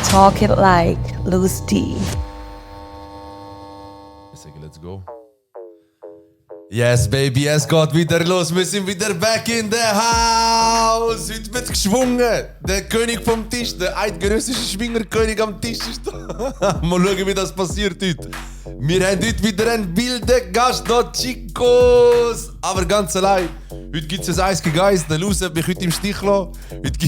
Talk it like Louis D. Ich sage, let's go. Yes, baby, es geht wieder los. Wir sind wieder back in the house. Heute wird geschwungen. Der König vom Tisch, der eidgenössische Schwingerkönig am Tisch ist da. Mal schauen, wie das passiert heute. Wir haben heute wieder einen wilden Gast, noch Chicos. Aber ganz allein. Heute gibt es ein Eis gegen Eis. Der Luz hat mich heute im Stich gelassen. Heute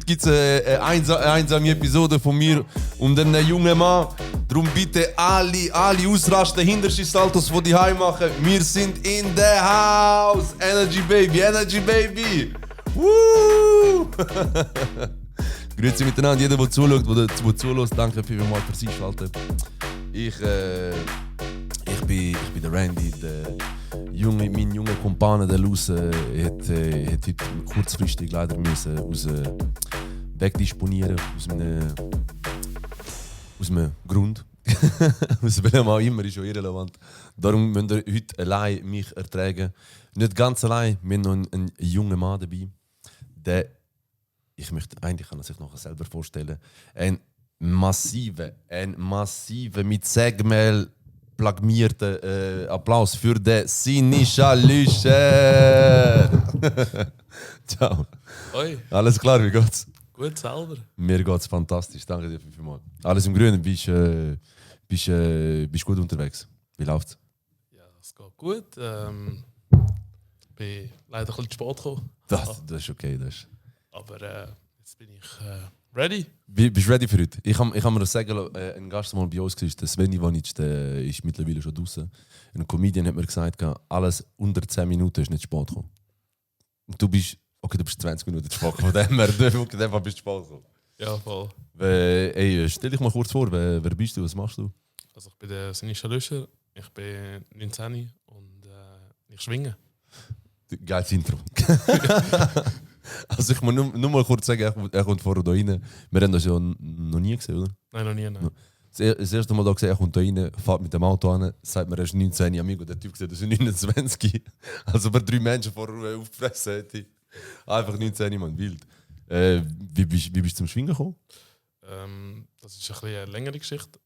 gibt's eine einsame Episode von mir und einem jungen Mann. Darum bitte alle ausrasten, Hinterschissaltos, die Heim machen. Wir sind in the house. Energy baby, energy baby. Woo! Grüezi miteinander, jeder, der zuschaut, der zulässt. Danke vielmals fürs Einschalten. Ich bin der Randy, mein junger Kumpane, der Luz, hat heute kurzfristig leider müssen wegdisponieren aus einem Grund. Aus welchem auch immer, ist schon irrelevant. Darum müsst ihr heute allein mich ertragen. Nicht ganz allein, wir haben noch einen jungen Mann dabei. Eigentlich kann er sich noch selber vorstellen. Ein massiver, mit Segmehl plagmierten Applaus für den Sinischa Lüscher. Ciao. Oi. Alles klar, wie geht's? Gut, selber. Mir geht's fantastisch, danke dir vielmals. Alles im Grünen, bist gut unterwegs. Wie läuft's? Ja, es geht gut. Bin leider ein bisschen zu spät gekommen. Das ist okay. Aber jetzt bin ich ready. Bist du ready für heute? Ich hab mir das sagen lassen, ein Gast mal bei uns war, der Sven Ivanic, der ist mittlerweile schon draußen. Ein Comedian hat mir gesagt, alles unter 10 Minuten ist nicht spät gekommen. Und du bist 20 Minuten zu spät gekommen. Von dem her bist du spät gekommen. Ja, voll. Stell dich mal kurz vor, wer bist du, was machst du? Also ich bin der Sinischa Lüscher, ich bin 19 und ich schwinge. Geiles Intro. Also ich muss nur mal kurz sagen, er kommt vorher hier rein. Wir haben das ja noch nie gesehen, oder? Nein, noch nie. Nein. Das erste Mal da gesehen, er kommt hier rein, fährt mit dem Auto an, sagt mir, er ist 19, amigo. Der Typ sieht, er ist 29. Also bei 3 Menschen vorher aufgefressen hätte. Einfach 19, Mann, wild. Wie bist du zum Schwingen gekommen? Das ist ein eine längere Geschichte.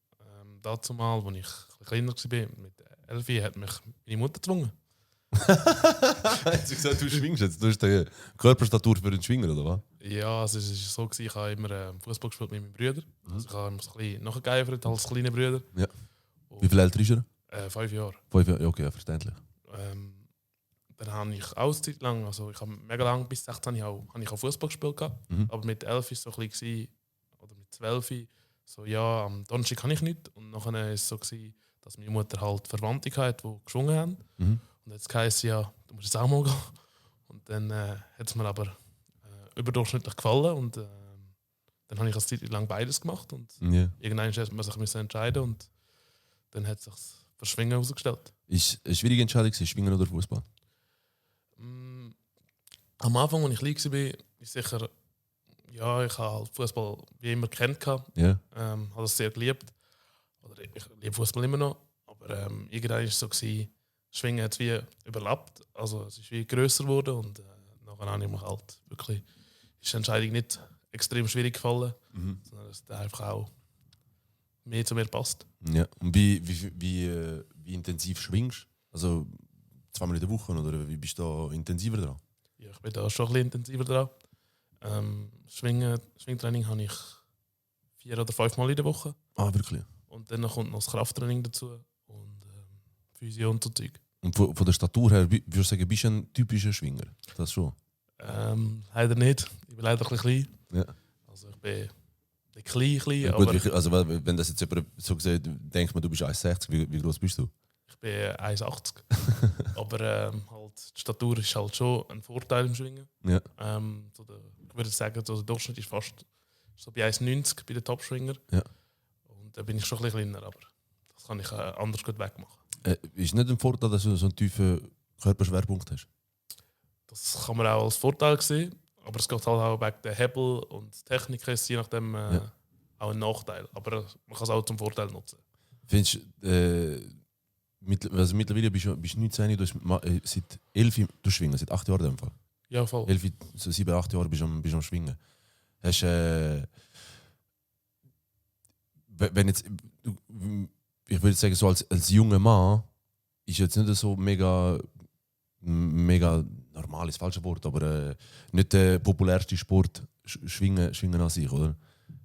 Dazu mal, als ich kleiner war, mit 11, hat mich meine Mutter gezwungen. Hat sie gesagt, du schwingst jetzt? Du hast die Körperstatur für den Schwinger, oder was? Ja, also es war so, ich habe immer Fußball gespielt mit meinen Brüdern. Also ich habe immer so ein bisschen nachgeeifert als kleine Brüder. Ja. Wie viel älter ist er? 5 Jahre. 5 Jahre, okay, verständlich. Dann habe ich auch eine Zeit lang, also ich habe mega lang, bis 16 habe ich auch Fußball gespielt. Aber mit 11 war es so ein bisschen, oder mit 12, so ja, am Donnerstag kann ich nicht. Und nachher war es so, dass meine Mutter halt Verwandte hatte, die geschwungen haben. Und jetzt heisst es ja, du musst jetzt auch mal gehen. Und dann hat es mir aber überdurchschnittlich gefallen. Und dann habe ich eine Zeit lang beides gemacht. Und irgendwann musste man sich entscheiden. Und dann hat es sich für Schwingen herausgestellt. Ist eine schwierige Entscheidung, Schwingen oder Fußball? Am Anfang, als ich klein war, ist sicher, ja, ich habe halt Fußball wie immer gekannt. Ja. Habe es sehr geliebt. Oder ich liebe Fußball immer noch. Aber irgendwann war es so, Schwingen hat es wie überlappt. Also es ist wie grösser geworden. Und nachher habe ich mich halt wirklich, ist die Entscheidung nicht extrem schwierig gefallen, sondern dass der einfach auch mehr zu mir passt. Ja. Und wie intensiv schwingst du? Also 2 Mal in der Woche oder wie bist du da intensiver dran? Ja, ich bin da schon ein bisschen intensiver dran. Schwingtraining habe ich 4 oder 5 Mal in der Woche. Ah, wirklich? Und dann kommt noch das Krafttraining dazu und Physio und so Zeug. Und von der Statur her, würdest du sagen, bist du ein typischer Schwinger? Das schon? Leider nicht. Ich bin leider ein bisschen klein. Ja. Also ich bin nicht klein, Ja, gut, aber also wenn das jetzt jemand so gesagt, denkt man, du bist 1,60, wie groß bist du? ich bin 1,80. Aber halt, die Statur ist halt schon ein Vorteil im Schwingen. Ja. Ich würde sagen, der Durchschnitt ist fast so bei 1,90 bei den Top-Schwinger. Ja. Und da bin ich schon ein bisschen kleiner, aber das kann ich anders gut wegmachen. Ist nicht ein Vorteil, dass du so einen tiefen Körperschwerpunkt hast? Das kann man auch als Vorteil sehen, aber es geht halt auch wegen der Hebel und Technik ist je nachdem auch ein Nachteil. Aber man kann es auch zum Vorteil nutzen. Findest mittlerweile bist du 19, du hast seit 11 du schwingen, seit 8 Jahren in dem Fall. Ja, voll. 11, so 7, 8 Jahre bist du am Schwingen. Hast wenn jetzt, ich würde sagen, so als junger Mann ist jetzt nicht so mega normal, ist das falsche Wort, aber nicht der populärste Sport schwingen an sich, oder?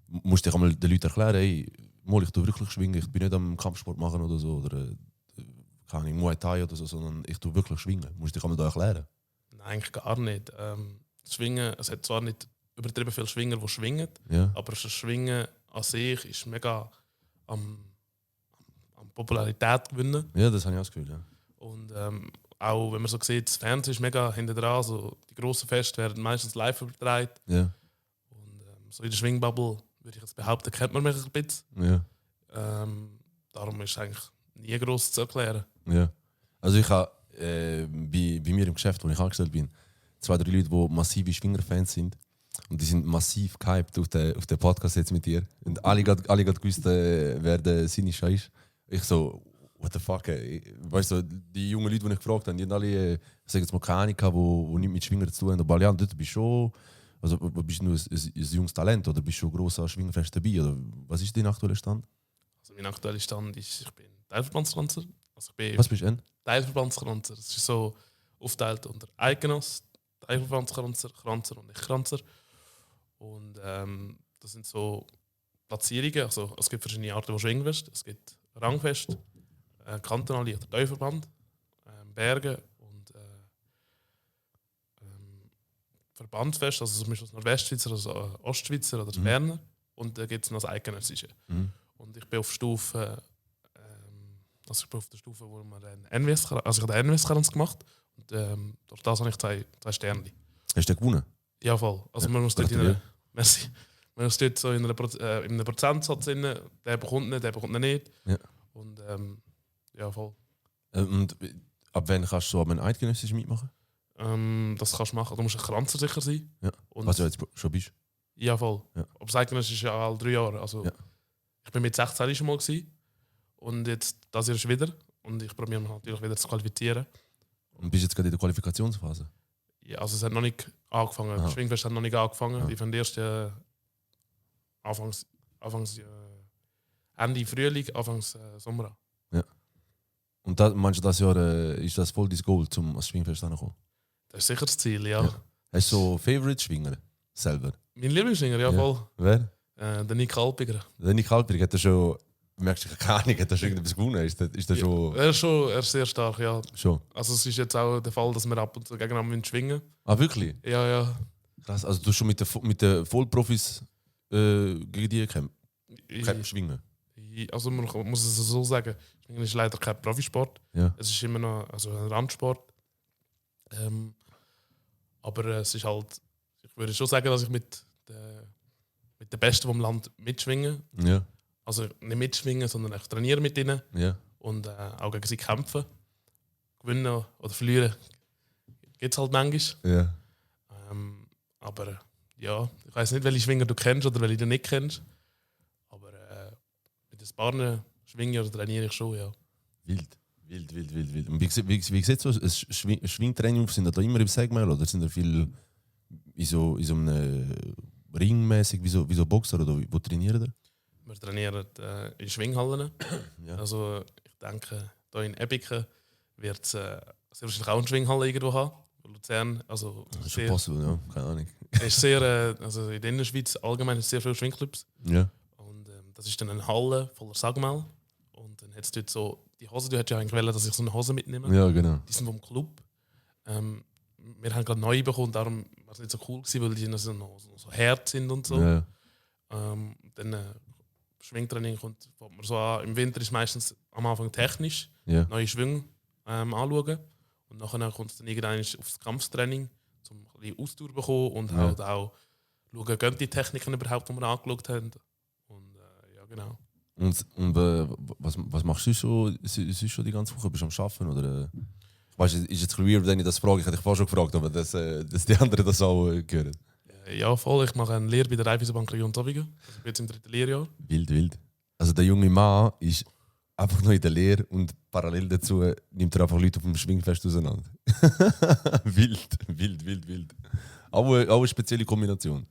Musst du dich einmal den Leuten erklären, hey, ich tue wirklich schwingen, ich bin nicht am Kampfsport machen oder so, oder keine Ahnung, Muay Thai oder so, sondern ich tue wirklich schwingen. Musst du dich einmal da erklären? Nein, eigentlich gar nicht. Schwingen, es hat zwar nicht übertrieben viele Schwinger, die schwingen, Ja. aber das Schwingen an sich ist mega am Popularität gewinnen. Ja, das habe ich auch das Gefühl, ja. Und auch wenn man so sieht, das Fernsehen ist mega hinter dran. So, die grossen Feste werden meistens live übertragen. Ja. Und so in der Schwingbubble, würde ich jetzt behaupten, kennt man mich ein bisschen. Ja. Darum ist es eigentlich nie gross zu erklären. Ja. Also ich habe bei mir im Geschäft, wo ich angestellt bin, 2, 3 Leute, die massive Schwinger-Fans sind. Und die sind massiv gehypt auf den Podcast jetzt mit dir. Und alle gerade gewusst, wer der Sinischa ist. Ich so, what the fuck, ey. Weißt du, die jungen Leute, die ich gefragt habe, die haben alle, ich sage jetzt mal, keine Ahnung, die nicht mit Schwinger zu tun haben. Aber ja, du bist schon, also bist du nur ein junges Talent oder bist du schon gross an Schwingerfest dabei? Oder was ist dein aktueller Stand? Also mein aktueller Stand ist, ich bin Teilverbandskranzer. Also ich bin Was bist du denn? Teilverbandskranzer. Das ist so aufgeteilt unter Eigenos, Teilverbandskranzer, Kranzer und Ich-Kranzer. Und das sind so Platzierungen. Also, es gibt verschiedene Arten, wo du schwingen wirst. Es gibt Rangfest, kantonale oder Teilverband, Berge und Verbandsfest, also zum Beispiel das Nordwestschweizer, das Ostschweizer oder das Berner. Und da gibt es noch das Eidgenössische. Und ich bin auf Stufe, also ich bin auf der Stufe, wo man den NWS, also ich habe den NWS gemacht und durch das habe ich 2 Sterne. Hast du den gewonnen? Ja, voll. Also man muss dort merci. Man muss dort so in einem Prozentsatz drin, der bekommt nicht. Ja. Und ja, voll. Und ab wann kannst du so einen Eidgenössisch mitmachen? Das kannst du machen. Du musst ein Kranzer sicher sein. Ja. Und Was du jetzt schon bist? ja, voll. Ja. Aber das Eidgenössisch ist ja alle 3 Jahre. Also, Ja. ich bin mit 16 schon mal gewesen. Und jetzt das Jahr ist wieder. Und ich probiere mich natürlich wieder zu qualifizieren. Und bist jetzt gerade in der Qualifikationsphase? Ja, also es hat noch nicht angefangen. Aha. Das Schwingfest hat noch nicht angefangen. Ja. Die von erst Anfangs Ende Frühling, Anfangs Sommer an. Und meinst du, das Jahr ist das voll dein Goal, zum ans Schwingfest anzukommen? Das ist sicher das Ziel, ja. Ja. Hast du so Favorite-Schwinger selber? Mein Lieblingsschwinger, ja, voll. Wer? Der Nick Alpiger. Der Nick Halperig hat er schon, merkst du, keine Ahnung, hat er schon irgendetwas gewonnen? Ist der schon... Er ist sehr stark, ja. Schon? Also es ist jetzt auch der Fall, dass wir ab und zu gegeneinander schwingen. Ah, wirklich? Ja, ja. Krass, also du hast schon mit den Vollprofis gegen die schwingen? Also man muss es so sagen, Schwingen ist leider kein Profisport. Ja. Es ist immer noch also ein Randsport. Aber es ist halt, ich würde schon sagen, dass ich mit den Besten vom Land mitschwinge. Ja. Also nicht mitschwingen, sondern ich trainiere mit ihnen Ja. und auch gegen sie kämpfen. Gewinnen oder verlieren gibt es halt manchmal. Ja. Aber ja, ich weiß nicht, welche Schwinger du kennst oder welche du nicht kennst. Aber mit den Partnern schwinge oder trainiere ich schon, ja. Wild. Und wie sieht so ein Schwingtraining auf? Sind da immer im Segment oder sind da viel in so einem Ringmäßig wie so Boxer oder wo trainieren die? Wir trainieren in Schwinghallen. Ja. Also ich denke, hier in Ebiken wird es sehr wahrscheinlich auch eine Schwinghalle irgendwo haben. Luzern, also Das ist schon possible, ja, keine Ahnung. ist sehr, also in der Innerschweiz allgemein ist sehr viele Schwingclubs. Ja. Und das ist dann eine Halle voller Sagmal. Und dann hat es dort so, die Hose, du hättest ja eigentlich wollen, dass ich so eine Hose mitnehme. Ja, genau. Die sind vom Club. Wir haben gerade neu bekommen, darum war es nicht so cool gewesen, weil die noch so hart sind und so. Ja. Dann Schwingtraining fängt man so an. Im Winter ist meistens am Anfang technisch, Ja. neue Schwünge anschauen. Und nachher kommt es dann irgendwann aufs Kampftraining, um ein bisschen Ausdauer zu bekommen und Ja. halt auch schauen, gehen die Techniken überhaupt, die wir angeschaut haben. Und ja, genau. Und was machst du sonst schon die ganze Woche? Bist du am Arbeiten? Oder, weißt du, ist jetzt ein bisschen weird, wenn ich das frage. Ich hätte dich vorher schon gefragt, aber dass die anderen das auch hören. Ja, voll. Ich mache eine Lehre bei der Raiffeisenbank Region Zofingen. Also ich bin jetzt im 3. Lehrjahr. Wild. Also der junge Mann ist einfach noch in der Lehre und parallel dazu nimmt er einfach Leute auf dem Schwingfest auseinander. wild. Auch eine spezielle Kombination.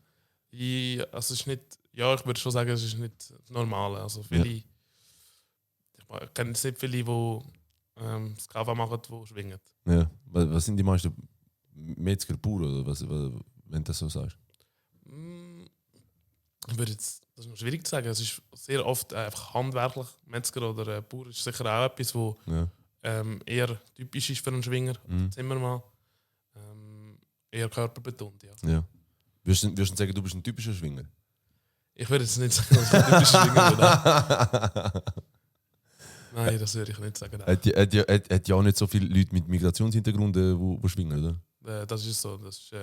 Also es ist nicht, ja, ich würde schon sagen, es ist nicht das Normale. Also viele, ich kenne jetzt nicht viele, die das Kava machen, die schwingen. Ja. Was sind die meisten? Metzger pur oder was, wenn du das so sagst? Ich würde jetzt, das ist noch schwierig zu sagen. Es ist sehr oft einfach handwerklich. Metzger oder Bauer ist sicher auch etwas, wo Ja. eher typisch ist für einen Schwinger. Zimmermann. Eher körperbetont, ja. Ja. Würdest du sagen, du bist ein typischer Schwinger? Ich würde jetzt nicht sagen, dass ich ein typischer Schwinger bin. Nein, das würde ich nicht sagen. Hat ja auch nicht so viele Leute mit Migrationshintergrund, die schwingen, oder? Das ist so. Das ist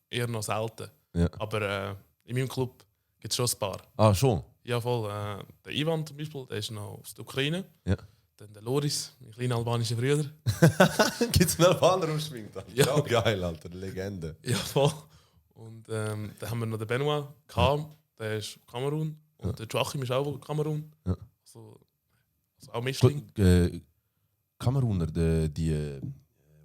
eher noch selten. Ja. Aber in meinem Club gibt es schon ein paar. Ah, schon? Ja, voll. Der Ivan zum Beispiel, der ist noch aus der Ukraine. Ja. Dann der Loris, mein kleiner albanischer Bruder. Gibt es einen Albaner, der schwingt? Ja. Oh, geil, Alter, Legende. Ja, voll. Und dann haben wir noch den Benoit, Kam, der ist Kamerun. Und der Joachim ist auch Kamerun. Ja. Also auch Mischling. Kameruner, die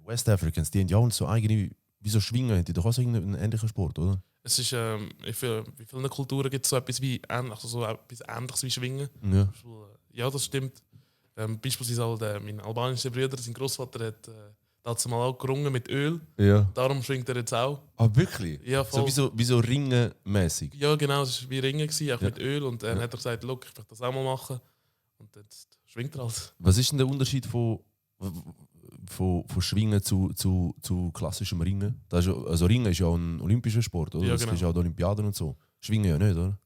West Africans, die haben ja auch so eigene, wieso schwingen, die doch auch so einen ähnlichen Sport, oder? Es ist, in vielen Kulturen gibt es so etwas wie also so etwas Ähnliches wie Schwingen. Ja. Ja, das stimmt. Beispielsweise halt, mein albanischer Bruder, sein Großvater hat dazu mal auch gerungen mit Öl. Ja. Darum schwingt er jetzt auch. Ah, wirklich? Ja, voll. So wie so Ringen-mäßig. Ja, genau, es war wie Ringen, auch mit Öl. Und dann hat er gesagt, look, ich will das auch mal machen. Und jetzt schwingt er halt. Was ist denn der Unterschied von Schwingen zu klassischem Ringen? Das ist, also Ringen ist ja auch ein olympischer Sport, oder? Ja, Das genau. ist ja auch die Olympiaden und so. Schwingen ja nicht, oder?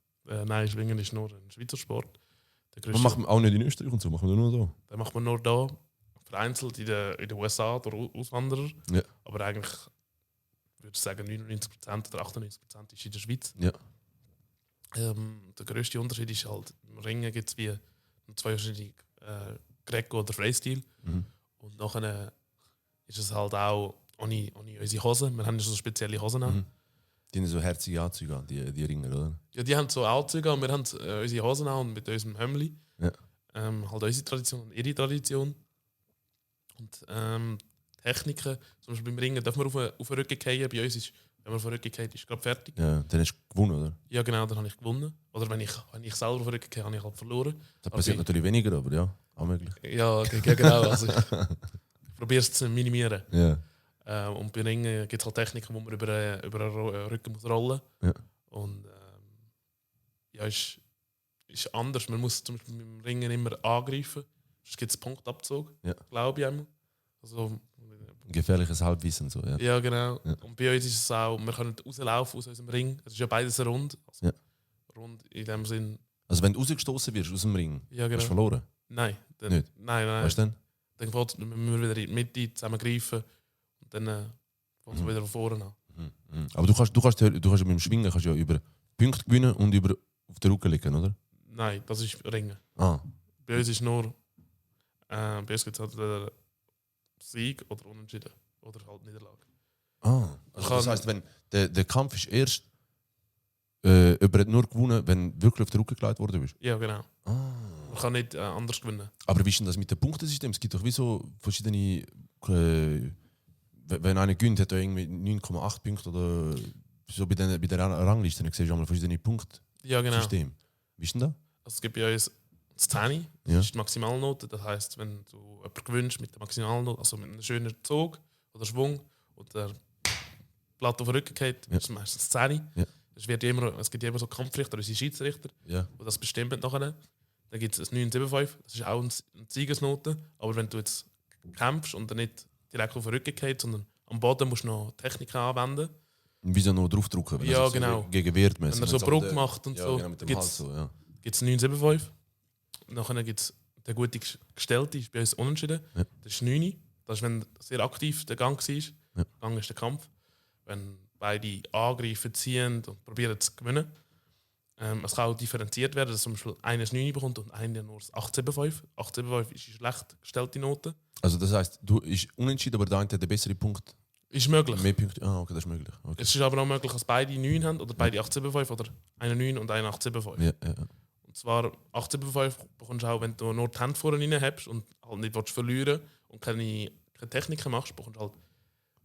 Nein, Schwingen ist nur ein Schweizer Sport. Der Man macht auch nicht in Österreich und so, machen wir nur da. den macht man nur da. Vereinzelt in den USA durch Auswanderer. Ja. Aber eigentlich würde ich sagen, 99% oder 98% ist in der Schweiz. Ja. Der grösste Unterschied ist halt, im Ringen gibt es wie zwei verschiedene Greco- oder Freistil. Mhm. Und nachher ist es halt auch ohne unsere Hosen. Wir haben ja so spezielle Hosen an. Mhm. Die haben so herzige Anzüge an, die Ringer, oder? Ja, die haben so Anzüge und wir haben unsere Hosen an und mit unserem Hemli. Ja. Halt unsere Tradition und ihre Tradition. Und Techniken, zum Beispiel beim Ringen, darf man auf den Rücken fallen. Bei uns ist, wenn man auf den Rücken fällt, ist gerade fertig. Ja, dann hast du gewonnen, oder? Ja, genau, dann habe ich gewonnen. Oder wenn ich selber auf den Rücken gehe, habe ich halt verloren. Das passiert natürlich weniger, aber ja, auch möglich. Ja, genau. Also ich probiere es zu minimieren. Ja. Und bei Ringen gibt es halt Techniken, wo man über den Rücken muss rollen muss. Ja. Und ja, ist anders. Man muss zum Beispiel beim Ringen immer angreifen. Sonst gibt es Punktabzug, Ja. glaube ich einmal. Also, Gefährliches Halbwissen, so, ja. ja, genau. Ja. Und bei uns ist es auch, wir können rauslaufen aus unserem Ring. Es ist ja beides rund. Also Ja. Rund in dem Sinn. Also wenn du rausgestoßen wirst aus dem Ring, Ja, hast genau. du verloren. Nein. Nicht? Nein. Weißt du denn? Dann müssen wir wieder in die Mitte zusammengreifen. Und dann fängt es wieder von vorne an. Mhm. Aber du kannst mit dem Schwingen kannst ja über Punkte gewinnen und über auf den Rücken liegen, oder? Nein, das ist Ringen. Ah. Bei uns ist nur. Bei uns gibt es halt Sieg oder Unentschieden. Oder halt Niederlage. Also das heisst, wenn der Kampf ist erst jemand hat nur gewonnen, wenn wirklich auf den Rücken gelegt worden bist. Ja, genau. Ah. Man kann nicht anders gewinnen. Aber wie ist denn das mit dem Punktesystem? Es gibt doch wie so verschiedene. Wenn einer gewinnt, hat er irgendwie 9,8 Punkte oder so bei der Rangliste. Dann siehst du einmal verschiedene Punktsysteme. Ja, genau. Wie ist denn das? Also es gibt bei uns 10, das Ja. ist die Maximalnote. Das heisst, wenn du jemanden gewinnst mit der Maximalnote, also mit einem schönen Zug oder Schwung und der Platte auf den Rücken geht, Ja. ist es meistens 10. Ja. Es gibt immer so Kampfrichter, unsere Schiedsrichter, Ja. die das bestimmen nachher. Dann gibt es ein 975, das ist auch eine Siegesnote. Aber wenn du jetzt kämpfst und dann nicht direkt auf den Rücken geht, sondern am Boden musst du noch Techniken anwenden. Wie so noch draufdrücken. Ja, so genau. Gegen Wertmessen. Wenn er so Bruch macht und ja, so, genau, mit dem gibt's- Hals so, ja. Gibt es 975. Nachher gibt es der gute Gestellte, ist bei uns unentschieden. Ja. Das ist 9. Das ist, wenn sehr aktiv der Gang war. Ja. Der Gang ist der Kampf. Wenn beide angreifen, ziehen und probieren zu gewinnen. Es kann auch differenziert werden, dass zum Beispiel einer 9 bekommt und einer nur 875. 875 ist eine schlecht gestellte Note. Also das heisst, du ist unentschieden, aber der eine hat den besseren Punkt. Ist möglich. Mehr Punkte. Ah, okay, das ist möglich. Okay. Es ist aber auch möglich, dass beide 9 haben oder beide 875 oder einer 9 und einer 875. Ja. Und zwar 875 bekommst du auch, wenn du nur die Hände vorne rein hast und halt nicht willst verlieren und keine Techniken machst, bekommst du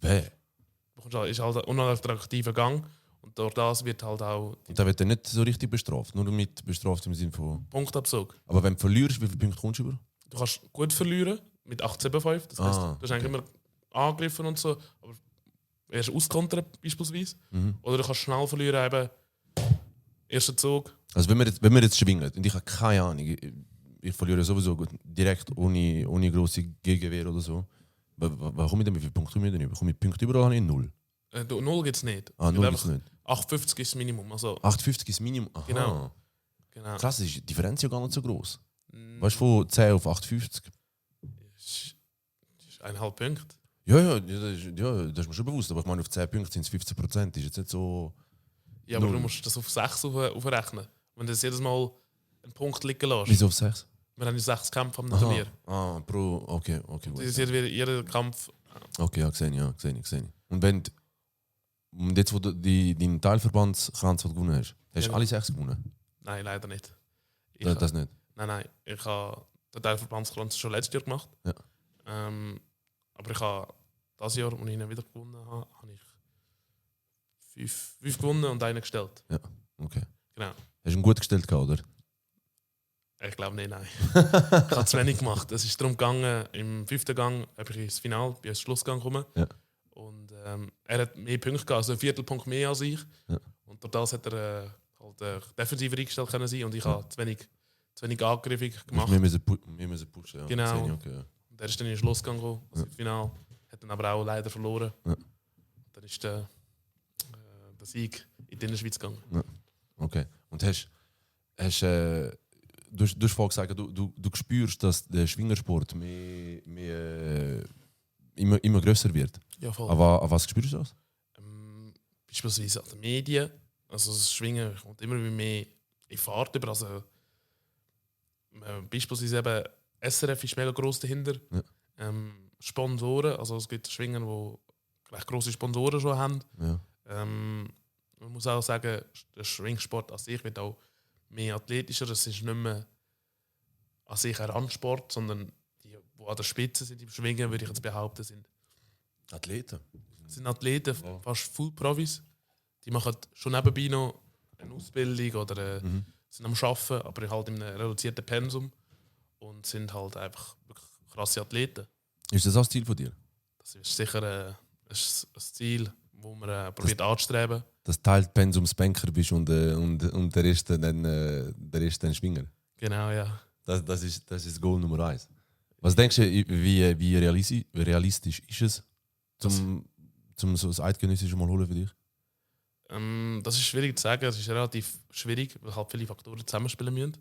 halt, ist halt ein unattraktiver Gang. Und durch das wird halt auch Und da wird er nicht so richtig bestraft, nur mit bestraft im Sinne von... Punktabzug. Aber wenn du verlierst, wie viele Punkte kommst du über? Du kannst gut verlieren mit 8-7-5. Das heisst, Ah, du hast eigentlich immer angegriffen und so, aber erst auskontert beispielsweise. Oder du kannst schnell verlieren, eben erster Zug. Also wenn wir jetzt schwingen und ich habe keine Ahnung, ich verliere sowieso gut, direkt ohne grosse Gegenwehr oder so. Was komme ich denn, wie viele Punkte komme ich denn über? Komme ich Punkte überall habe ich 0? 0 gibt es nicht. Ah, 0 gibt es nicht. 8,50 ist das Minimum. Also, 8,50 ist das Minimum? Aha. Genau. Krass, ist die Differenz ja gar nicht so groß. Weißt du, von 10 auf 8,50? Das ist 1,5 Punkte. Ja, das ist mir schon bewusst. Aber ich meine, auf 10 Punkte sind es 15%. Ist jetzt nicht so... Ja, aber Null. du musst das auf 6 aufrechnen. Wenn du das jedes Mal einen Punkt liegen lässt. Wieso auf 6? Wir haben 6 Kämpfe am Turnier. Okay, gut. Das ist jeder Kampf. Okay, ja, gesehen. Und wenn und jetzt, wo du deinen Teilverbandskranz gewonnen hast, hast du Ja. alle 6 gewonnen? Nein, leider nicht. Das nicht? Nein. Ich habe den Teilverbandskranz schon letztes Jahr gemacht. Ja. Aber ich habe dieses Jahr, als ich ihn wieder gewonnen habe, ich 5 gewonnen und einen gestellt. Okay. Genau. Hast du ihn gut gestellt, oder? Ich glaube nicht, nein. Ich habe zu wenig gemacht. Es ist darum gegangen, im 5. Gang habe ich ins Finale, bin ins Schlussgang gekommen. Ja. Und er hat mehr Punkte gehabt, also einen Viertelpunkt mehr als ich. Ja. Und durch das hat er defensiver eingestellt können sein und ich habe zu wenig angriffig gemacht. Wir müssen pushen, ja. Genau. Gesehen, okay, ja. Und er ist dann in den Schlussgang gekommen, also im Finale. Hat dann aber auch leider verloren. Ja. Dann ist der Sieg in die Innerschweiz gegangen. Okay. Und du hast vorhin gesagt, du spürst, dass der Schwingersport immer grösser wird. Ja, voll. Aber was spürst du das? Beispielsweise an den Medien. Also das Schwingen kommt immer mehr in Fahrt über. Also, beispielsweise eben SRF ist mega gross dahinter. Ja. Sponsoren, also es gibt Schwingen, die recht grosse Sponsoren schon haben. Ja. Man muss auch sagen, der Schwingsport an sich wird auch mehr athletischer. Es ist nicht mehr an sich ein Randsport, sondern die an der Spitze sind im Schwingen, würde ich jetzt behaupten, sind Athleten. Athleten, fast Full-Profis. Die machen schon nebenbei noch eine Ausbildung oder sind am Arbeiten, aber halt in einem reduzierten Pensum und sind halt einfach wirklich krasse Athleten. Ist das auch das Ziel von dir? Das ist sicher ein Ziel, das man probiert anzustreben. Dass du Teilpensumsbanker bist und der Rest dann Schwinger. Genau, ja. Das ist das Goal Nummer 1. Was denkst du, wie realistisch ist es, zum so das Eidgenössische mal holen für dich? Das ist schwierig zu sagen. Es ist relativ schwierig, weil halt viele Faktoren zusammenspielen müssen.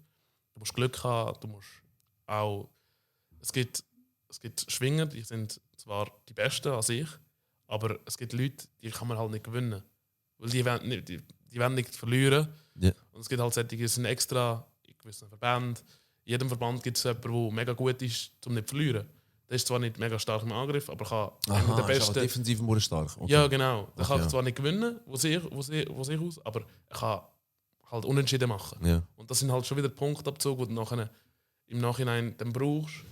Du musst Glück haben, du musst auch... Es gibt Schwinger, die sind zwar die Besten an sich, aber es gibt Leute, die kann man halt nicht gewinnen. Weil die wollen nicht verlieren. Ja. Und es gibt halt solche, die sind extra in gewissen Verbänden. In jedem Verband gibt es jemanden, der mega gut ist, um nicht zu verlieren. Der ist zwar nicht mega stark im Angriff, aber kann einer der ist Besten... aber defensiv nur stark. Okay. Ja, genau. Der kann ja. zwar nicht gewinnen, wo sich aus, aber er kann halt unentschieden machen. Ja. Und das sind halt schon wieder Punktabzüge, die du nachher im Nachhinein dann brauchst.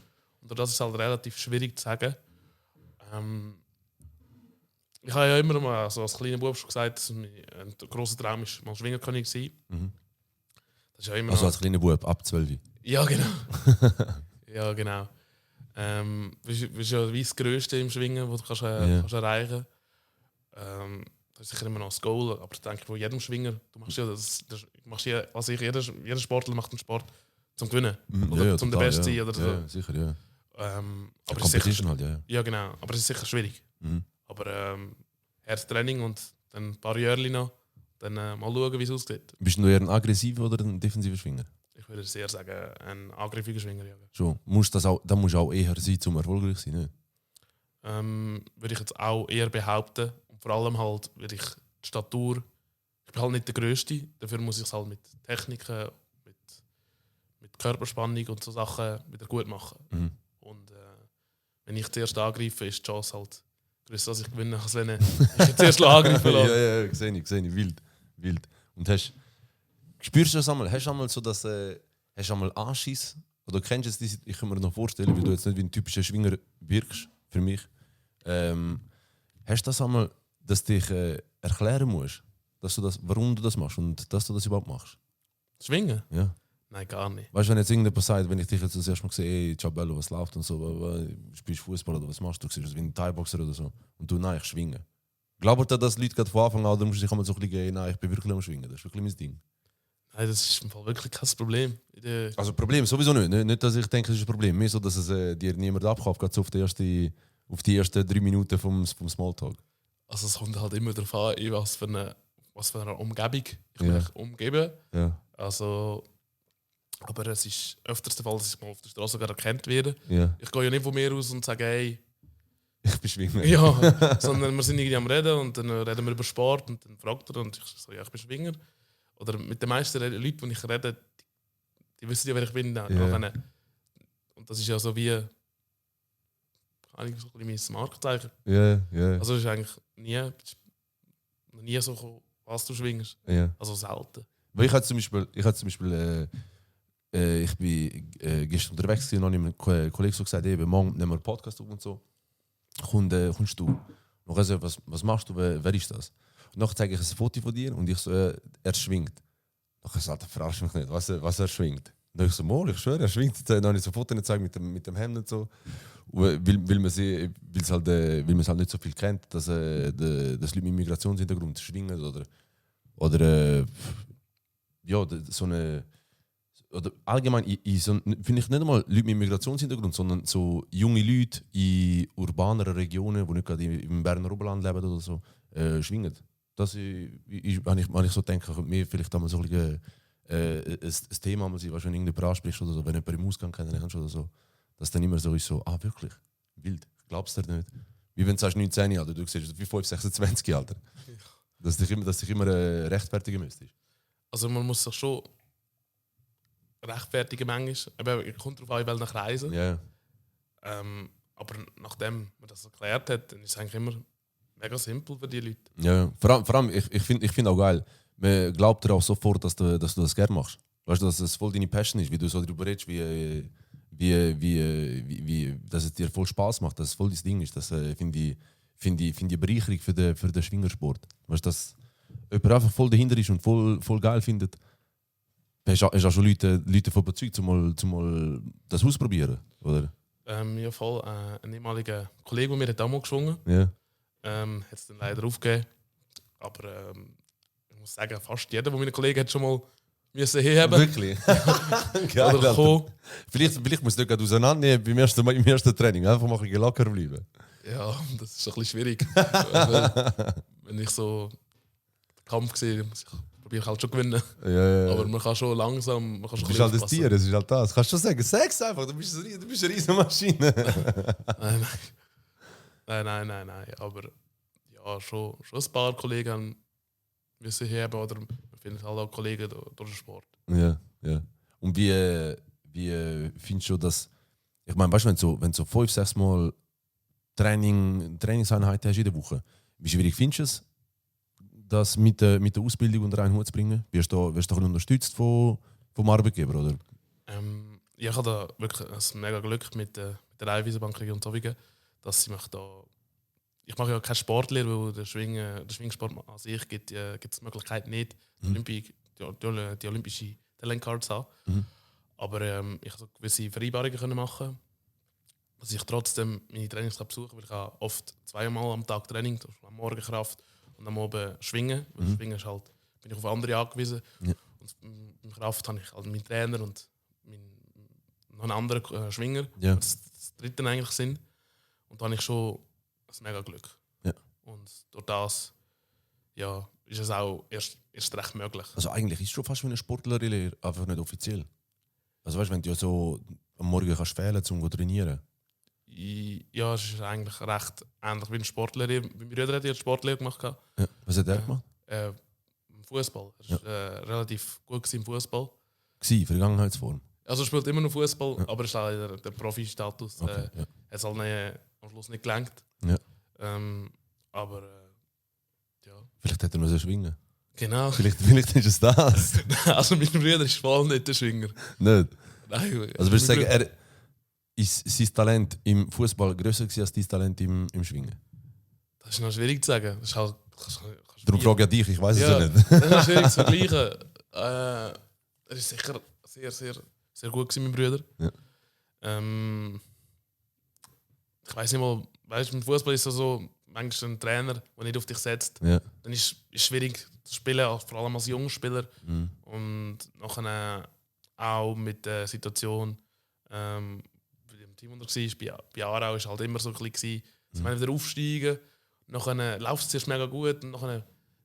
Und das ist halt relativ schwierig zu sagen. Ich habe ja immer mal so als kleiner Bub schon gesagt, dass ein grosser Traum ist, mal Schwingerkönig zu sein. Mhm. Das ist ja immer Also noch... als kleiner Bub, ab 12. Ja, genau. Ja, genau. Das ist ja das Größte im Schwingen, das du kannst erreichen kannst. Das ist sicher immer noch das Goal, aber ich denke, von jedem Schwinger, du machst ja, also jeder Sportler macht einen Sport zum Gewinnen. Oder zum der Beste sein oder so. Ja, sicher, ja. Aber Competition sicher, halt, ja. ja, genau. Aber es ist sicher schwierig. Mhm. Aber hartes Training und dann ein paar Jahre noch, dann mal schauen, wie es aussieht. Bist du eher ein aggressiver oder ein defensiver Schwinger? Ich würde sehr sagen, ein angriffiger Schwinger. Ja. Schon. Da musst du auch eher sein, um erfolgreich zu sein, nicht? Würde ich jetzt auch eher behaupten. Und vor allem halt, würde ich die Statur... Ich bin halt nicht der Größte, dafür muss ich es halt mit Techniken, mit Körperspannung und so Sachen wieder gut machen. Mhm. Und wenn ich zuerst angreife, ist die Chance halt größer, dass ich gewinne, als wenn ich zuerst angreifen lasse. Ja, sehe ich. Wild. Und spürst du das einmal? Hast du einmal so, dass hast du einmal Anschiss? Oder kennst du es? Ich kann mir noch vorstellen, weil du jetzt nicht wie ein typischer Schwinger wirkst, für mich. Hast du das einmal, dass du dich erklären musst? warum du das machst und dass du das überhaupt machst? Schwingen? Ja. Nein, gar nicht. Weißt du, wenn jetzt irgendjemand sagt, wenn ich dich jetzt das erste Mal sehe, ey, Ciabello, was läuft und so, spielst du Fußball oder was machst du? Du siehst wie ein Thai-Boxer oder so. Und du, nein, ich schwinge. Glaubt ihr, dass Leute gerade von Anfang an, oder musst du dich einmal so ein bisschen gehen, nein, ich bin wirklich am Schwingen. Das ist wirklich mein Ding. Nein, das ist im Fall wirklich kein Problem. Also Problem sowieso nicht. Nicht, dass ich denke, es ist ein Problem. Mehr so, dass es dir niemand abkauft, gerade so auf die ersten 3 Minuten vom Smalltalk. Also es kommt halt immer darauf an, in was für eine Umgebung ich mich umgebe. Ja. Also, aber es ist öfters der Fall, dass ich mal auf der Straße sogar erkannt werde. Ja. Ich gehe ja nicht von mir aus und sage, hey, Ich bin Schwinger. ja, sondern wir sind irgendwie am Reden und dann reden wir über Sport und dann fragt er und ich so, ja, ich bin Schwinger. Oder mit den meisten Leuten, die ich rede, die wissen ja, wer ich bin. Ja. Und das ist ja so wie eigentlich so ein bisschen mein Markenzeichen. Ja, ja. Also es ist eigentlich nie so gekommen, was du schwingst. Ja. Also selten. Weil ich bin gestern unterwegs gewesen und habe einem Kollegen so gesagt, eben, morgen nehmen wir einen Podcast auf und so. Kommst du? Und er so, was machst du? Wer ist das? Und dann zeige ich ein Foto von dir und ich so, er schwingt. Dann sagt er, verarsch mich nicht, was er schwingt. Und dann ich so, mal, ich schwöre, er schwingt. Dann habe ich so Fotos gezeigt mit dem Hemd und so. Weil man es halt nicht so viel kennt, dass Leute mit Migrationshintergrund schwingen oder so eine. Oder allgemein, finde ich nicht einmal Leute mit Migrationshintergrund, sondern so junge Leute in urbaneren Regionen, die nicht gerade im Berner Oberland leben oder so, schwingen. Das wenn ich so denke, könnte mir vielleicht einmal so ein Thema mal sein, wenn irgendjemand anspricht oder so, wenn jemand im Ausgang kennenlernst oder so, dass dann immer so ist, wirklich, wild, glaubst du nicht? Wie wenn du sagst 19 Jahre, du siehst wie 5, 26 Alter. Dass dich immer rechtfertigen müsstest. Also man muss sich schon rechtfertigen manchmal. Aber kommt darauf an, in welchen Kreisen. Yeah. Aber nachdem man das erklärt hat, dann ist es eigentlich immer mega simpel für die Leute. Ja, vor allem ich find auch geil, man glaubt dir auch sofort, dass du das gerne machst. Weißt du, dass es voll deine Passion ist, wie du so darüber redest, wie dass es dir voll Spaß macht, dass es voll dein Ding ist. Das finde ich eine Bereicherung für den Schwingersport. Weißt du, dass jemand einfach voll dahinter ist und voll geil findet. Hast du auch schon Leute davon überzeugt, mal das ausprobieren, oder? Ja, voll. Ein ehemaliger Kollege, der mir hat auch mal geschwungen, Ja. hat es dann leider aufgegeben. Aber ich muss sagen, fast jeder, der meine Kollegen hat schon mal müssen heben. Wirklich? Geil, Oder kommen. Vielleicht musst du nicht auseinandernehmen beim ersten Training. Einfach mal ein bisschen locker bleiben. Ja, das ist ein bisschen schwierig. Weil, wenn ich so den Kampf sehe, probiere ich halt schon gewinnen. Ja. Aber man kann schon langsam. Man kann schon Du bist halt das aufpassen. Tier, es ist halt das. Kannst du schon sagen, sag's einfach, du bist eine riesen Maschine. Nein. Aber ja, schon ein paar Kollegen haben müssen heben oder man findet halt auch Kollegen durch den Sport. Ja. Und wie findest du das? Ich meine, weißt du, wenn du so 5, 6 Mal Trainingseinheiten hast in der Woche, wie schwierig findest du es, das mit der Ausbildung unter einen Hut zu bringen? Wirst du unterstützt vom Arbeitgeber, oder? Ja, ich habe da wirklich ein mega Glück mit der Raiffeisenbank Region Zofingen, dass sie mich da. Ich mache ja keine Sportlehre, weil der Schwingsport an sich gibt es die Möglichkeit nicht, die olympische Talentcard zu haben. Mhm. Aber ich so gewisse Vereinbarungen können machen, dass ich trotzdem meine Trainings besuchen kann, weil ich habe oft 2-mal am Tag Training, am Morgen Kraft und am Abend Schwingen. Weil Schwingen ist halt, bin ich auf andere angewiesen. Ja. Und beim Kraft habe ich halt meinen Trainer und noch einen anderen Schwinger, Ja. das dritte eigentlich sind. Und da habe ich schon ein mega Glück. Ja. Und durch das ist es auch erst recht möglich. Also eigentlich ist es schon fast wie eine Sportlerlehre, einfach nicht offiziell. Also weißt du, wenn du ja so am Morgen kannst fehlen, um zu trainieren. Ja, es ist eigentlich recht ähnlich wie ein Sportlehrer. Mein Bruder hat ja Sportlehre gemacht. Ja. Was hat er gemacht? Fußball. Er war relativ gut im Fußball. Vergangenheitsform. Also er spielt immer noch Fußball, aber ist halt der Profi-Status. Okay, Hat es halt am Schluss nicht gelangt. Ja. Aber ja. Vielleicht hätte er noch schwingen. Genau. Vielleicht ist es das. Also mein Bruder ist voll nicht der Schwinger. Nicht? Nein, Also würdest du sagen, ist sein Talent im Fußball grösser als dein Talent im Schwingen? das ist noch schwierig zu sagen. Das ist halt, kannst Darum frage ich dich, ich weiß es ja nicht. Das ist schwierig zu vergleichen. Er ist sicher sehr, sehr, sehr gut gewesen, mein Bruder. Ja. Ich weiß nicht mal, weißt du, im Fußball ist es so, manchmal ein Trainer, der nicht auf dich setzt, Ja. dann ist es schwierig zu spielen, vor allem als Jungspieler. Mhm. Und nachher auch mit der Situation, wie im Team unter war, bei Aarau war es halt immer so ein bisschen, dass wir wieder aufsteigen, nachher läuft es zuerst mega gut und nachher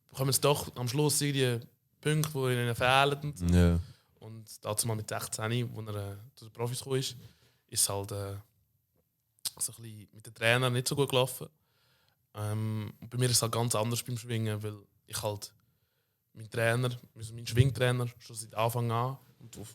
bekommen sie doch am Schluss die Punkte, die ihnen fehlen. Und, so. Ja. Und dazu mal mit 16, wo er zu den Profis gekommen ist es halt so ein bisschen mit den Trainern nicht so gut gelaufen. Und bei mir ist es halt ganz anders beim Schwingen, weil ich halt mein Trainer, mein Schwingtrainer, schon seit Anfang an und auf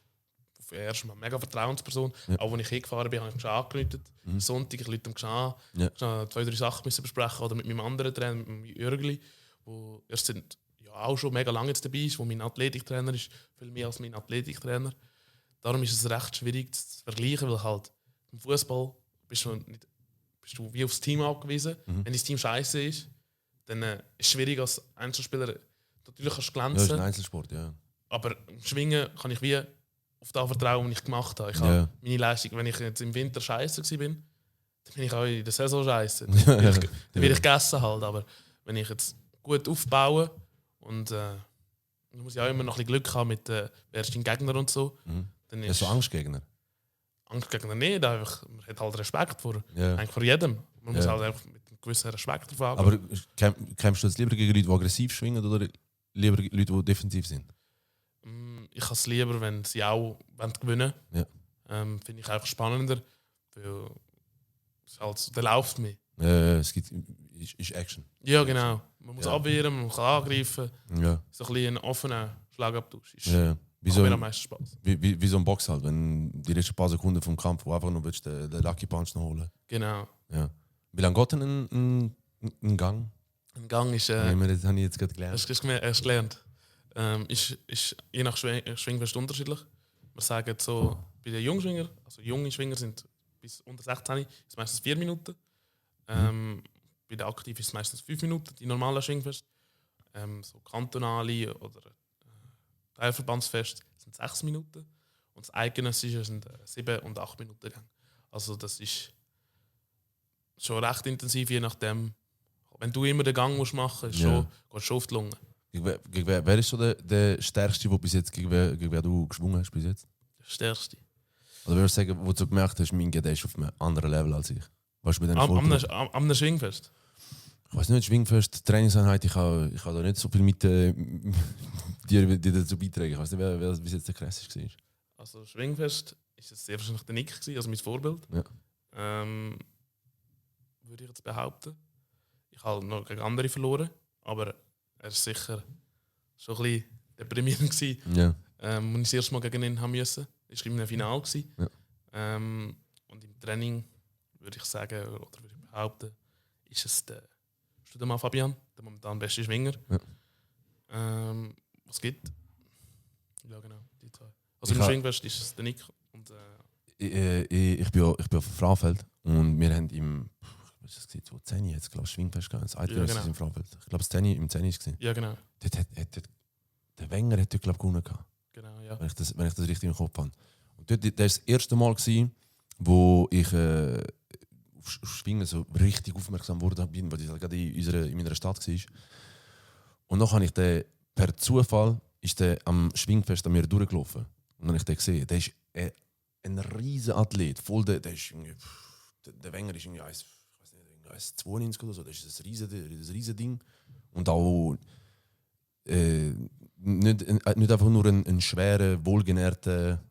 erstmal mega Vertrauensperson. Ja. Auch als ich hingefahren bin, habe ich ihn schon angerufen. Sonntag, ich rufe ihn schon an. Ja. Ich musste 2-3 Sachen müssen besprechen. Oder mit meinem anderen Trainer, mit dem Jürgli, wo erst sind, ja, auch schon mega lange jetzt dabei ist, wo mein Athletiktrainer ist, viel mehr als mein Athletiktrainer. Darum ist es recht schwierig zu vergleichen, weil halt im Fußball bist du wie aufs Team angewiesen. Wenn das Team scheiße ist, dann ist es schwierig als Einzelspieler. Natürlich kannst du Ja, glänzen, ist ein Einzelsport, ja. aber im Schwingen kann ich wie auf das vertrauen, was ich gemacht habe. Ich habe Ja. meine Leistung, wenn ich jetzt im Winter scheiße war, dann bin ich auch in der Saison scheiße. Ja, Dann ja. werde ich gegessen halt. Aber wenn ich jetzt gut aufbaue und dann muss ich auch immer noch ein bisschen Glück haben mit wer ist dein Gegner und so, dann Ja, ist so Angstgegner. Angstgegner nicht. Einfach, man hat halt Respekt Ja. eigentlich vor jedem. Man muss Ja. halt einfach mit einem gewissen Respekt drauf Aber angehen. kämpfst du jetzt lieber gegen Leute, die aggressiv schwingen oder lieber Leute, die defensiv sind? Ich habe es lieber, wenn sie auch gewinnen Ja. wollen. Finde ich einfach spannender, weil es halt, der läuft mehr. Es gibt, ist Action. Ja, genau. Man muss Ja. abwehren, man kann angreifen. Ja. So ein bisschen ein offener Schlagabtausch. Ist Ja. Wie macht so, mir am meisten Spaß. wie so ein Box halt, wenn die letzten paar Sekunden vom Kampf, wo einfach nur willst, den Lucky Punch noch holen. Genau. Ja. Wie lange geht denn ein Gang? Ein Gang ist, Das habe ich jetzt gerade gelernt. hast du erst gelernt, ist je nach Schwingfest unterschiedlich. Wir sagen so, bei den Jungschwinger, also junge Schwinger sind bis unter 16, ist meistens 4 Minuten. Bei den Aktiven ist es meistens 5 Minuten, die normalen Schwingfest. So kantonale oder Teilverbandsfest sind 6 Minuten. Und das eidgenössische sind 7 und 8 Minuten lang. Also das ist schon recht intensiv, je nachdem. Wenn du immer den Gang musst machen musst, Ja. gehst du schon auf die Lunge. Wer ist so der Stärkste, der bis jetzt, gegen wer du geschwungen hast bis jetzt? Der Stärkste. Oder würdest du sagen, wo du gemerkt hast, mein der ist auf einem anderen Level als ich? Weißt du, bei den Am Schwingfest. Ich weiß nicht, Schwingfest, Trainingseinheit, ich habe da nicht so viel mit dir dazu beitragen. Ich weiß nicht, wer bis jetzt der krasseste war. Also Schwingfest ist es sehr wahrscheinlich der Nick gewesen, also mein Vorbild. Ja. Würde ich jetzt behaupten. Ich habe noch gegen andere verloren, aber er war sicher schon ein bisschen deprimierend gewesen, Ja. als ich das erste Mal gegen ihn haben musste. Das war im Finale gewesen. Ja. Und im Training würde ich sagen, oder würde ich behaupten, ist es der Studemann Fabian, der momentan beste Schwinger. Ja. Was gibt? Ja genau, die zwei. Also Ich im ha- Schwingfest ist es der Nick und Ich bin auf Frauenfeld und wir haben was ist das, 2010 jetzt, glaube ich, Schwingfest gehabt. Das Eidgenössische genau. im Frauenfeld. Ich glaube, im 10 war es. ja genau, Dort hat der Wenger hat dort, glaube ich, gewonnen gehabt. genau ja. Wenn ich das richtig im Kopf habe. Und dort, das war das erste Mal, wo ich auf Schwingen so richtig aufmerksam wurde, weil ich halt gerade in meiner Stadt war. Und dann habe ich den, per Zufall ist der am Schwingfest an mir durchgelaufen. Und dann habe ich den gesehen. Der ist ein riesen Athlet. Voll der ist irgendwie, der Wenger ist irgendwie 1,92 oder so. Das ist ein riesen Ding. Und auch nicht einfach nur ein schwerer, wohlgenährter,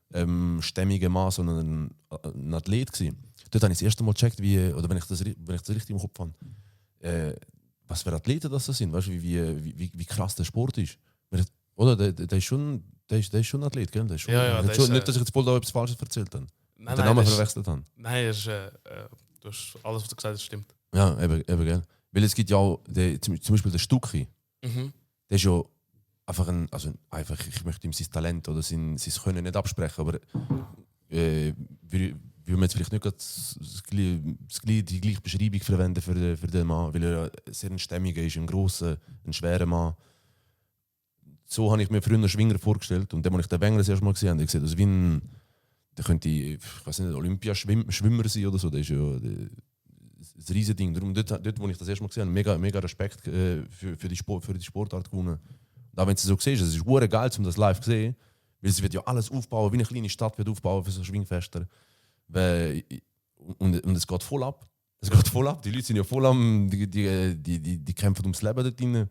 stämmiger Mann, sondern ein Athlet gewesen. Dort habe ich das erste Mal gecheckt, wenn ich das richtig im Kopf habe, was für Athleten das sind, weißt du, wie krass der Sport ist. Oder der ist schon ein Athlet, gell? Der ist schon, Ja, der schon, ist, nicht, dass ich jetzt voll da etwas Falsches erzählt habe. Nein, Den Namen das ist- verwechselt habe. Nein, er ist, du hast alles, was du gesagt hast, stimmt. Ja, eben, gell? Weil es gibt ja auch, zum Beispiel der Stucki, Mhm. der ist ja einfach, ich möchte ihm sein Talent oder sein Können nicht absprechen, aber würde will man jetzt vielleicht nicht gerade die gleiche Beschreibung verwenden für den Mann, weil er sehr ein stämmiger ist, ein grosser, ein schwerer Mann. So habe ich mir früher einen Schwinger vorgestellt und dann, als ich den Wenger das erste Mal gesehen habe, ich gesehen, also wie ein, der könnte, ich weiß nicht, Olympiaschwimmer sein oder so, das ist ja ein riesiges Ding. Darum, dort, wo ich das erste Mal gesehen habe, mega Respekt für die Sportart gewonnen. Und auch wenn du so siehst, es ist hure geil, um das live zu sehen, weil sie wird ja alles aufbauen, wie eine kleine Stadt wird aufbauen für so Schwingfester. Und es geht voll ab. Es geht voll ab. Die Leute sind ja voll am, die kämpfen ums Leben dort drin.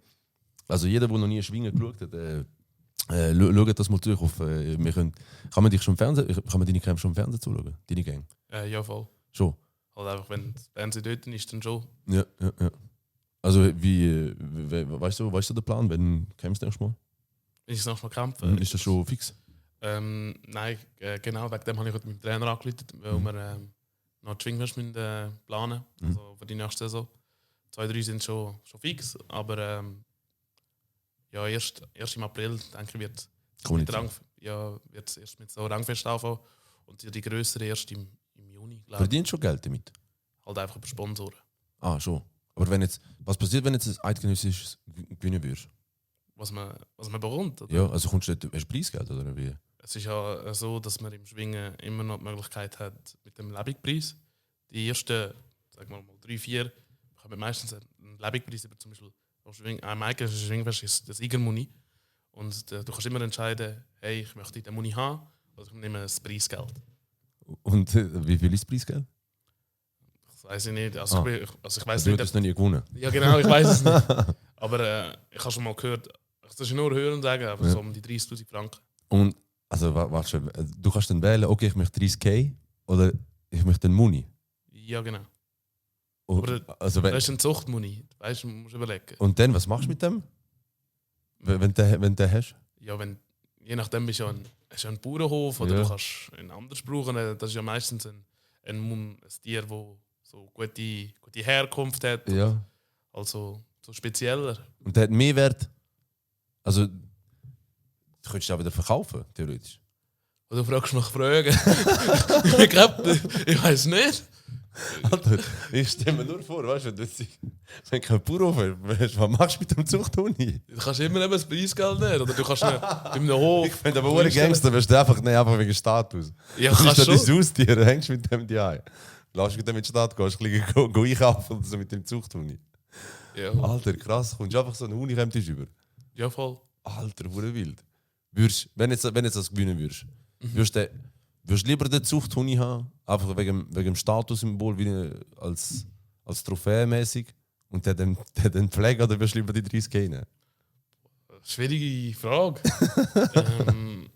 Also jeder, der noch nie Schwingen geschaut hat, schaut das mal durch. Kann man dich schon im Fernsehen, kann man deine Kämpfe schon im Fernsehen zuschauen? Deine Gang? Ja, voll. Schon? Halt einfach, wenn das Fernsehen dort ist, dann schon. Ja. Also weißt du den Plan, wenn du kämpfst nächstes Mal? Wenn ich es nochmal kämpfe. Ist das schon fix? Nein, genau, wegen dem habe ich heute mit dem Trainer angerufen, weil wir noch die Schwingwürste planen müssen, also für die nächste Saison. 2, 3 sind schon fix, aber ja, erst im April, denke ich, wird es erst mit so Rangfest anfangen und die grössere erst im Juni, glaube ich. Verdienst du schon Geld damit? Halt einfach über Sponsoren. Ah, schon. Aber was passiert, wenn du jetzt ein eidgenössisches gewinnen würdest? Was man bekommt? Oder? Ja, also hast du Preisgeld oder wie? Es ist ja so, dass man im Schwingen immer noch die Möglichkeit hat mit dem Lebigpreis. Die ersten, sagen wir mal 3, 4, bekommen meistens einen Lebigpreis über zum Beispiel am eigenen Schwingfest ist das Siegermuni. Und du kannst immer entscheiden, hey, ich möchte den Muni haben oder ich nehme das Preisgeld. Und wie viel ist das Preisgeld? Das weiß ich nicht. Also ich weiß du nicht. hast es noch nie gewonnen. Ja genau, ich weiß es nicht. Aber ich habe schon mal gehört, das ist nur hören sagen, aber so um die 30'000 Franken. Und also warte, du kannst dann wählen, okay, ich möchte 30k oder ich möchte einen Muni. Ja genau. Oder, also, das ist ein Zuchtmuni, weißt du, musst überlegen. Und dann, was machst du mit dem? Wenn du den hast? Ja, je nachdem bist du ja ein Bauernhof oder du kannst einen anders brauchen. Das ist ja meistens ein Tier, das so gute Herkunft hat. Ja. Also so spezieller. Und der hat mehr Wert. Also, du könntest auch wieder verkaufen, theoretisch. Oder du fragst nach Fragen. Ich weiß nicht. Alter, ich stelle mir nur vor, weißt du, wenn kein Bauernhof hast, was machst du mit dem Zuchthund? Du kannst immer das Preisgeld nehmen. Oder du kannst nicht in einem Hof. Ich finde aber ohne Gangster wirst du einfach wegen Status. Ja, du kannst bist schon. dein Haustier, hängst mit dem die ein. Lass mit dem in die Stadt gehen, gehst ein bisschen einkaufen oder so mit dem Zuchthund. Ja. Alter, krass, kommst du einfach so einen Hunihemd über. Ja, voll. Alter, wurde wild. Wenn jetzt das gewinnen würdest, würdest du lieber den Zuchthund haben, einfach wegen dem Statussymbol wie als Trophäe mäßig und der dann pflegen, oder würdest du lieber die 30 nehmen? Schwierige Frage. Keine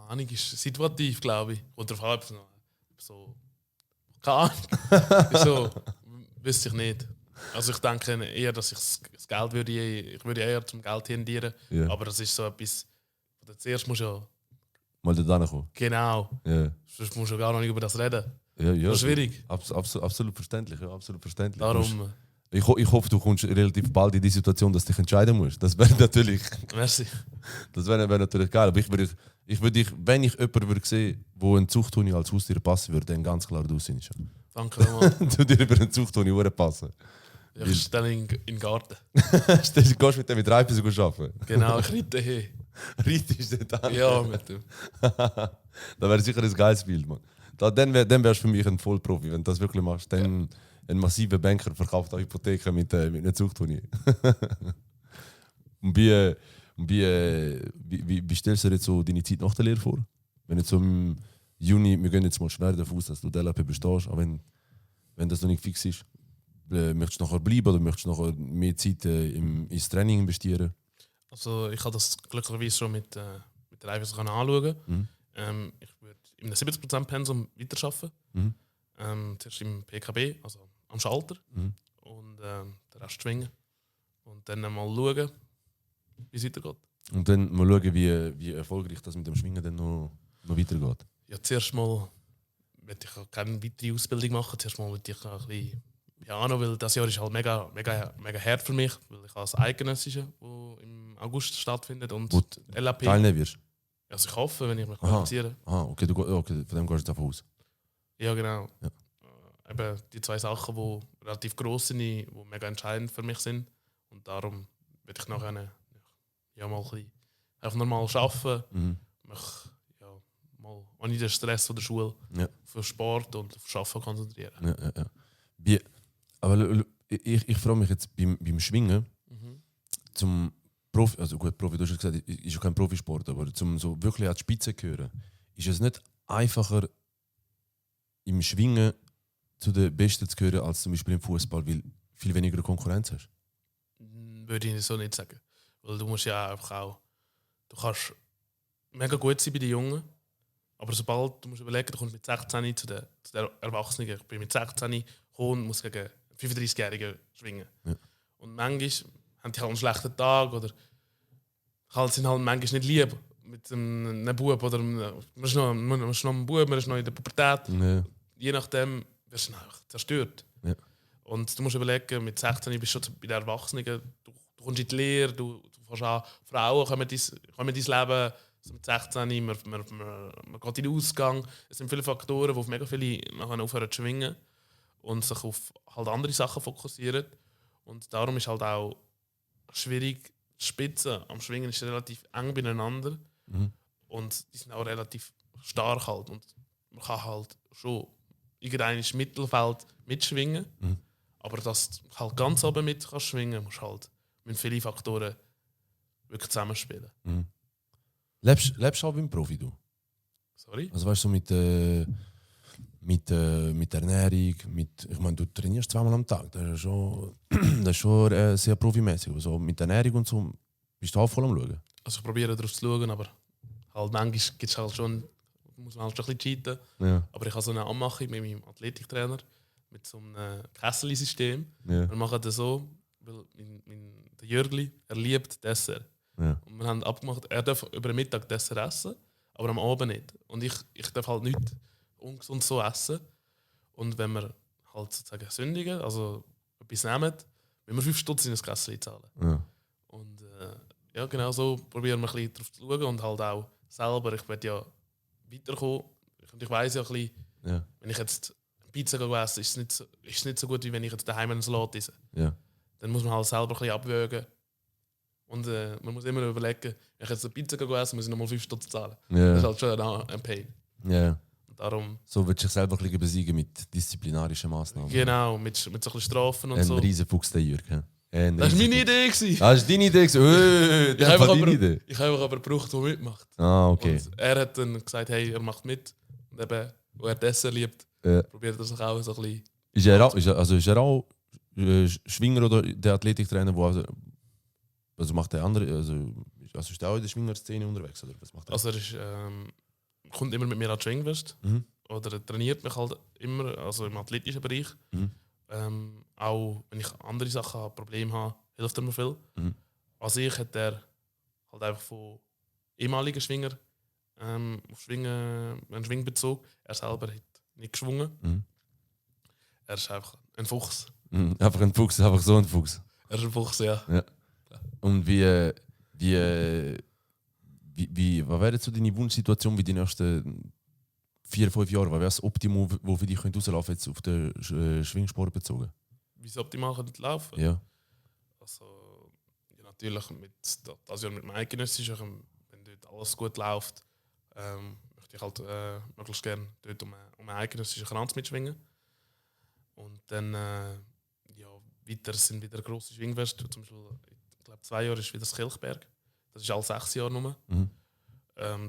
Ahnung, ist situativ, glaube ich. Oder vor allem so. Keine Ahnung. So, wüsste ich nicht. Also ich denke eher, dass das Geld würde eher zum Geld tendieren. Ja. Aber das ist so etwas, wo du zuerst musst ja... Mal da kommen. Genau. Ja. Sonst musst du gar nicht über das reden. Ja, Das ist schwierig. Absolut verständlich. Ja, absolut verständlich. Darum... Ich hoffe, du kommst relativ bald in die Situation, dass du dich entscheiden musst. Das wäre natürlich... Merci. Das wäre natürlich geil. Aber wenn ich jemanden würde sehen, der einen Zuchthund als Haustier passen würde, dann ganz klar du sind schon. Danke nochmal. Du dir über einen Zuchthund passen. Ich stelle ihn in den Garten. Du gehst mit dem mit Reifen arbeiten. Genau, ich reite hin. Richtig, dann. Ja, mit dem. Das wäre sicher ein geiles Bild, Mann. Dann wärst du für mich ein Vollprofi. Wenn du das wirklich machst, dann ein massiver Banker verkauft eine Hypotheken mit einer Zuchthund. Und wie stellst du dir jetzt so deine Zeit nach der Lehre vor? Wenn jetzt so im Juni, wir gehen jetzt mal schwer davon aus, dass du DLP bestehst, aber wenn das noch nicht fix ist, möchtest du nachher bleiben oder möchtest du nachher mehr Zeit ins Training investieren? Also ich habe das glücklicherweise schon mit der Reifes anschauen. Ich würde in einem 70% Pensum weiterarbeiten. Zuerst im PKB, also am Schalter. Und den Rest schwingen. Und dann mal schauen, wie es weitergeht. Und dann mal schauen, wie erfolgreich das mit dem Schwingen dann noch weitergeht. Ja, zuerst mal möchte ich auch keine weitere Ausbildung machen. Zuerst mal möchte ich ein bisschen Piano, weil das Jahr ist halt mega hart für mich, weil ich habe das Eidgenössische, das im August stattfindet und Wo LAP. teilnehmen wirst? Also ich hoffe, wenn ich mich qualifiziere. Okay, okay, von dem gehst du davon aus. Ja, genau. Ja. Eben die 2 Sachen, die relativ gross sind, die mega entscheidend für mich sind. Und darum werde ich nachher mal ein bisschen einfach normal arbeiten. Mich mal ohne den Stress von der Schule für Sport und auf Arbeiten konzentrieren. Ja. Aber ich frage mich jetzt beim Schwingen, zum Profi, also gut, Profi, du hast ja gesagt, ist ja kein Profisport, aber zum so wirklich an die Spitze zu gehören, ist es nicht einfacher im Schwingen zu den Besten zu gehören, als zum Beispiel im Fußball, weil du viel weniger Konkurrenz hast? Würde ich so nicht sagen. Weil du musst ja einfach auch, du kannst mega gut sein bei den Jungen, aber sobald du musst überlegen, du kommst mit 16 zu den Erwachsenen. Ich bin mit 16 gekommen und muss gegen 35-Jährige schwingen. Ja. Und manchmal haben die halt einen schlechten Tag oder sind halt manchmal nicht lieb mit einem Bub oder man ist noch ein Bub, man ist noch in der Pubertät. Ja. Je nachdem wirst du einfach zerstört. Ja. Und du musst überlegen, mit 16 bist du schon bei den Erwachsenen, du kommst in die Lehre, du fängst an, Frauen kommen in dein Leben, also mit 16, man geht in den Ausgang. Es sind viele Faktoren, wo mega viele nachher aufhören zu schwingen und sich auf halt andere Sachen fokussieren. Und darum ist halt auch schwierig, die Spitze am Schwingen ist relativ eng beieinander und die sind auch relativ stark halt. Und man kann halt schon irgendein Mittelfeld mitschwingen, aber dass du halt ganz oben mit kannst schwingen, musst halt mit vielen Faktoren wirklich zusammenspielen. Lebst du auch wie ein Profi, du? Sorry? Also weißt du, mit Ernährung, ich meine, du trainierst 2-mal am Tag, das ist schon sehr profimäßig. Also mit Ernährung und so bist du auch voll am Schauen. Also ich probiere darauf zu schauen, aber halt manchmal gibt's halt schon, muss man halt schon ein bisschen cheaten. Ja. Aber ich habe so eine Anmachung mit meinem Athletiktrainer, mit so einem Kessel-System. Ja. Wir machen das so, weil der Jürgli, er liebt Dessert. Ja. Und wir haben abgemacht, er darf über den Mittag Dessert essen, aber am Abend nicht. Und ich darf halt nicht ungesund so essen. Und wenn wir halt sozusagen sündigen, also etwas nehmen, wenn wir 5 Stutz in das Kessel zahlen. Ja. Und ja, genau so probieren wir ein bisschen drauf zu schauen und halt auch selber, ich werde ja weiterkommen. Und ich weiss ja ein bisschen, Ja. wenn ich jetzt Pizza esse, ist es nicht so gut, wie wenn ich jetzt daheim einen Salat esse. Ja. Dann muss man halt selber ein bisschen abwägen. Und man muss immer überlegen, wenn ich jetzt eine Pizza esse, muss ich nochmal 5 Stutz zahlen. Ja. Das ist halt schon ein Pain. Ja. Und darum, So willst du dich selber ein bisschen besiegen mit disziplinarischen Massnahmen. genau, mit so ein bisschen Strafen und Ein so. riesen Fuchs, der Jürg. Das war meine Idee. Das war deine Idee. Ich habe deine Idee. einfach aber gebraucht, der mitmacht. Ah, okay. Und er hat dann gesagt, hey, er macht mit. Und eben, wo er Dessert liebt, probiert er sich auch so ein bisschen. Ist er auch Schwinger oder der Athletiktrainer, wo also macht der andere, also ist der auch in der Schwingerszene unterwegs oder was macht er? Also er ist, kommt immer mit mir an die Schwingwest. Oder er trainiert mich halt immer, also im athletischen Bereich. Auch wenn ich andere Sachen habe, Probleme habe, hilft er mir viel. An sich hat er halt einfach von ehemaligen Schwinger auf Schwingen, einen Schwingbezug. Er selber hat nicht geschwungen. Er ist einfach ein Fuchs. Einfach ein Fuchs, einfach so ein Fuchs. Er ist ein Fuchs, ja. Und was wäre so deine Wunschsituation wie die nächsten 4-5 Jahre? Was wäre das Optimum, wo für dich rauslaufen jetzt auf den Schwingsport bezogen? Wie es optimal könnte laufen? Ja. Also, ja, natürlich das Jahr mit dem Eidgenössischen, wenn dort alles gut läuft, möchte ich halt möglichst gerne dort um einen eidgenössischen Kranz mitschwingen. Und dann weiter sind wieder grosse Schwingfeste. Zum Beispiel, ich glaube 2 Jahre ist wieder das Kilchberg. Das ist alle 6 Jahre nur.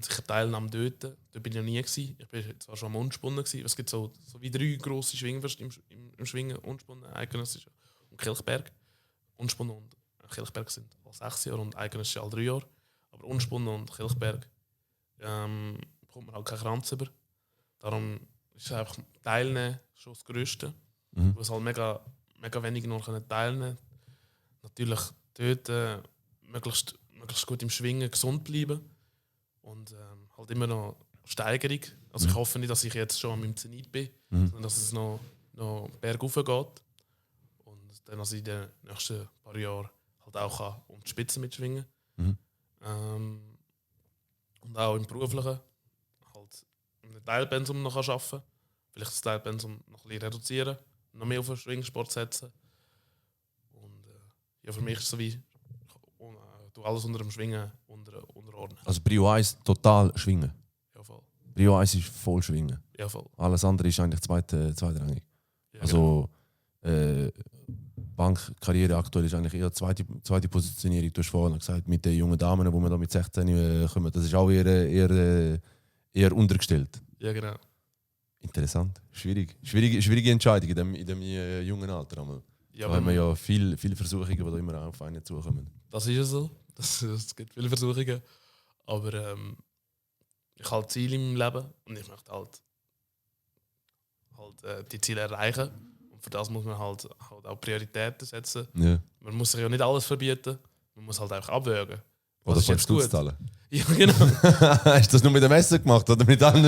Sicher Teilnahme dort. Dort bin ich noch nie gewesen. Ich bin zwar schon am Unspunnen gewesen. Es gibt so wie 3 grosse Schwingfeste im Schwingen. Unspunnen, Eidgenössische und Kilchberg. Unspunnen und Kilchberg sind alle 6 Jahre und Eidgenössische alle 3 Jahre. Aber Unspunnen und Kilchberg bekommt man halt keinen Kranz über. Darum ist einfach Teilnehmen schon das Größte. Wo es halt mega wenig noch teilnehmen können. Natürlich dort möglichst gut im Schwingen gesund bleiben. Und halt immer noch Steigerung. Also ich hoffe nicht, dass ich jetzt schon an meinem Zenit bin, sondern dass es noch bergauf geht. Und dann, dass ich in den nächsten paar Jahren halt auch um die Spitze mitschwingen kann. Und Und auch im Beruflichen halt im Teilpensum noch arbeiten kann. Vielleicht das Teilpensum noch ein bisschen reduzieren, noch mehr auf den Schwingsport setzen. Und ja, für mich ist es so wie, du alles unter dem Schwingen unterordnen. Also Prio 1 total schwingen. Ja, voll. Prio 1 ist voll schwingen. Ja, voll. Alles andere ist eigentlich zweitrangig. Ja, Also Bankkarriere aktuell ist eigentlich eher zweite Positionierung. Du hast vorhin gesagt, mit den jungen Damen, die wir da mit 16 kommen, das ist auch eher untergestellt. Ja, genau. Interessant. Schwierige Entscheidung in dem jungen Alter. Ja, Da haben wir ja viele Versuchungen, die da immer auf einen zukommen. Das ist ja so. Es gibt viele Versuchungen. Aber ich habe Ziele im Leben und ich möchte halt die Ziele erreichen. Und für das muss man halt auch Prioritäten setzen. Ja. Man muss sich ja nicht alles verbieten. Man muss halt einfach abwägen. Oder Was ist jetzt gut? zahlen. Ja, genau. Hast du das nur mit dem Essen gemacht oder mit allen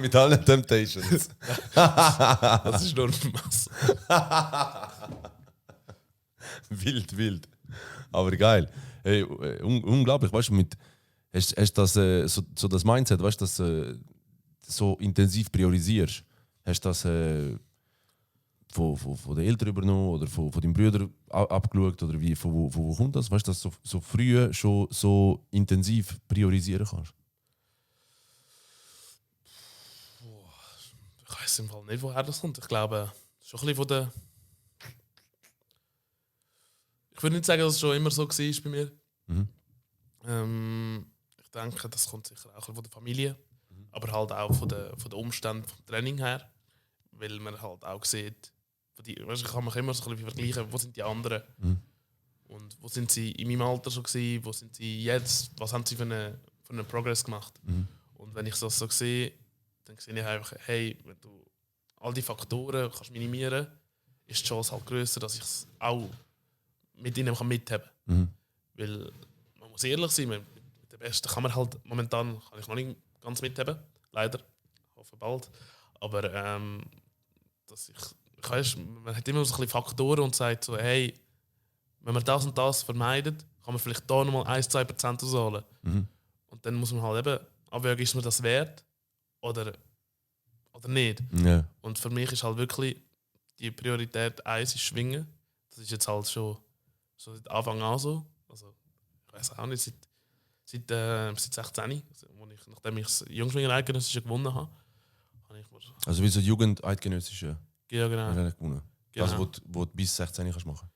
mit allen Temptations? Das ist nur ein Masse. Wild. Aber geil. Hey, unglaublich, weißt du, hast das so das Mindset, weißt du, dass so intensiv priorisierst. Hast du das von den Eltern übernommen oder von deinen Brüdern abgeschaut? Oder wie, von wo kommt das? Weißt du, dass du so früh schon so intensiv priorisieren kannst? Ich weiß im Fall nicht, woher das kommt. Ich glaube, schon ein bisschen von der. Ich würde nicht sagen, dass es schon immer so war bei mir. Mhm. Ich denke, das kommt sicher auch ein bisschen von der Familie, aber halt auch von den Umständen vom Training her. Weil man halt auch sieht, weißt, ich kann mich immer so ein bisschen vergleichen, wo sind die anderen und wo sind sie in meinem Alter schon gewesen, wo sind sie jetzt, was haben sie für einen Progress gemacht. Und wenn ich das so sehe, dann sehe ich einfach, hey, wenn du all die Faktoren kannst minimieren, ist die Chance halt grösser, dass ich es auch mit ihnen mitheben kann. Weil man muss ehrlich sein, mit den Besten kann man halt momentan kann ich noch nicht ganz mitheben, leider, ich hoffe bald. Aber weißt, man hat immer so ein bisschen Faktoren und sagt so, hey, wenn man das und das vermeidet, kann man vielleicht da nochmal 1-2% rausholen. Und dann muss man halt eben abwägen, ist mir das wert oder nicht. Ja. Und für mich ist halt wirklich die Priorität 1 ist Schwingen. Das ist jetzt halt schon so seit Anfang an so. Also, ich weiß auch nicht, seit 16, nachdem ich das Jungschwinger-Eidgenössische gewonnen habe ich mir. Also wie so Jugend-Eidgenössische Ja, genau. gewonnen. Genau. Also wo du bis 16 kannst machen.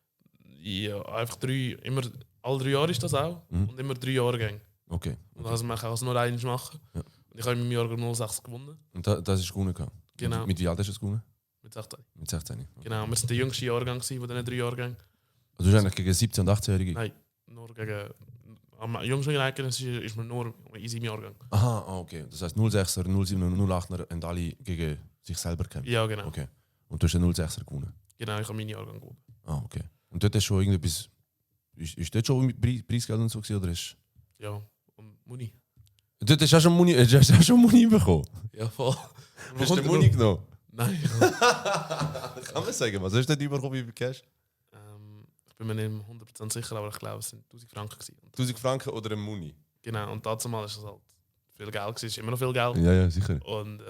Ja, einfach alle 3 Jahre ist das auch. Und immer 3 Jahrgänge. Okay. Und also man kann es nur einmal machen. Ja. Und ich habe im Jahrgang 06 gewonnen. Und das ist gewonnen gehabt. Genau. Mit wie alt hast du es gewonnen? Mit 16. Mit 16. Okay. Genau, wir waren der jüngste Jahrgang von diesen 3 Jahrgängen. Also du hast eigentlich gegen 17- und 18-Jährige? Nein, nur gegen. Am Jungschwinger ist man nur in seinem Jahrgang. Aha, okay. Das heisst 06er, 07er und 08er haben alle gegen sich selber gekämpft? Ja, genau. Okay. Und du hast den 06er gewonnen? Genau, ich habe meinen Jahrgang gewonnen. Ah, okay. Und dort hast du schon irgendetwas... Ist dort schon mit Preisgeld und so gewesen, oder hast Ja, und Muni. dort hast du auch schon Muni bekommen? Ja, voll. Hast du den Muni genommen? Nein. Kann man sagen, was hast du dort bekommen, wie viel Cash? Ich bin mir nicht 100% sicher, aber ich glaube, es sind 1000 Franken gewesen. 1000 Franken oder ein Muni? Genau, und dazu mal ist es halt viel Geld gewesen. Es ist immer noch viel Geld. Ja, sicher. Und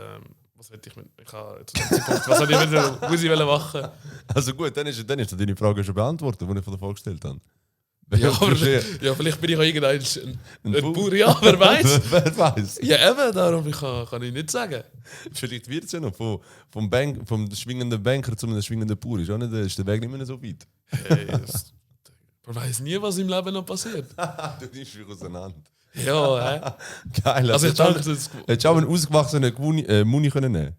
was hätte ich mit... Ich habe zu dem Zeitpunkt... Was hätte ich mit der Musik machen? Also gut, dann ist deine Frage schon beantwortet, die ich von der Frage gestellt habe. Ja, aber, ja, vielleicht bin ich auch irgendein ein Bauer, ja, wer weiß. Wer weiß. Ja, eben, darum kann ich nicht sagen. Vielleicht wird es ja noch vom schwingenden Banker zu einem schwingenden Bauer. Ist der Weg nicht mehr so weit. Hey, man weiß nie, was im Leben noch passiert. Du nimmst mich auseinander. Ja, Geil. Also ich denke, hättest du auch einen ausgewachsenen Muni können nehmen?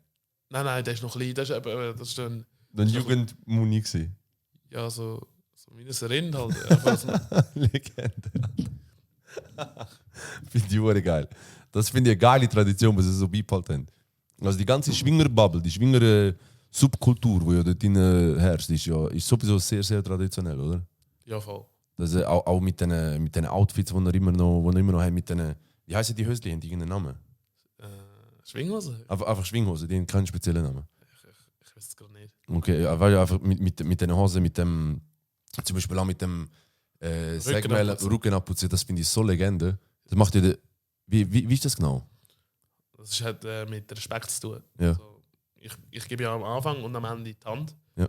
Nein, der ist noch klein. Das ist dann... Ein Jugend-Muni gewesen. Ja, so wie ein Rind halt. Einfach so. Legende. Finde ich auch geil. Das finde ich eine geile Tradition, was sie so beibehalten haben. Also die ganze Schwingerbubble, die Schwinger-Subkultur, die ja dort drin herrscht, ist sowieso sehr, sehr traditionell, oder? Ja, voll. Das, auch mit den Outfits, die wir immer noch haben, mit den... Wie heissen die Hösli? Haben die irgendeinen Namen? Schwinghose? Einfach Schwinghose, die haben keinen speziellen Namen. Ich weiß es gerade nicht. Okay, weil ja einfach mit den Hosen, mit dem... Zum Beispiel auch mit dem Segmel, Rückenabputzen, das finde ich so Legende. Das macht ja wie ist das genau? Das hat mit Respekt zu tun. Ja. Also, ich gebe ja am Anfang und am Ende die Hand. Ja.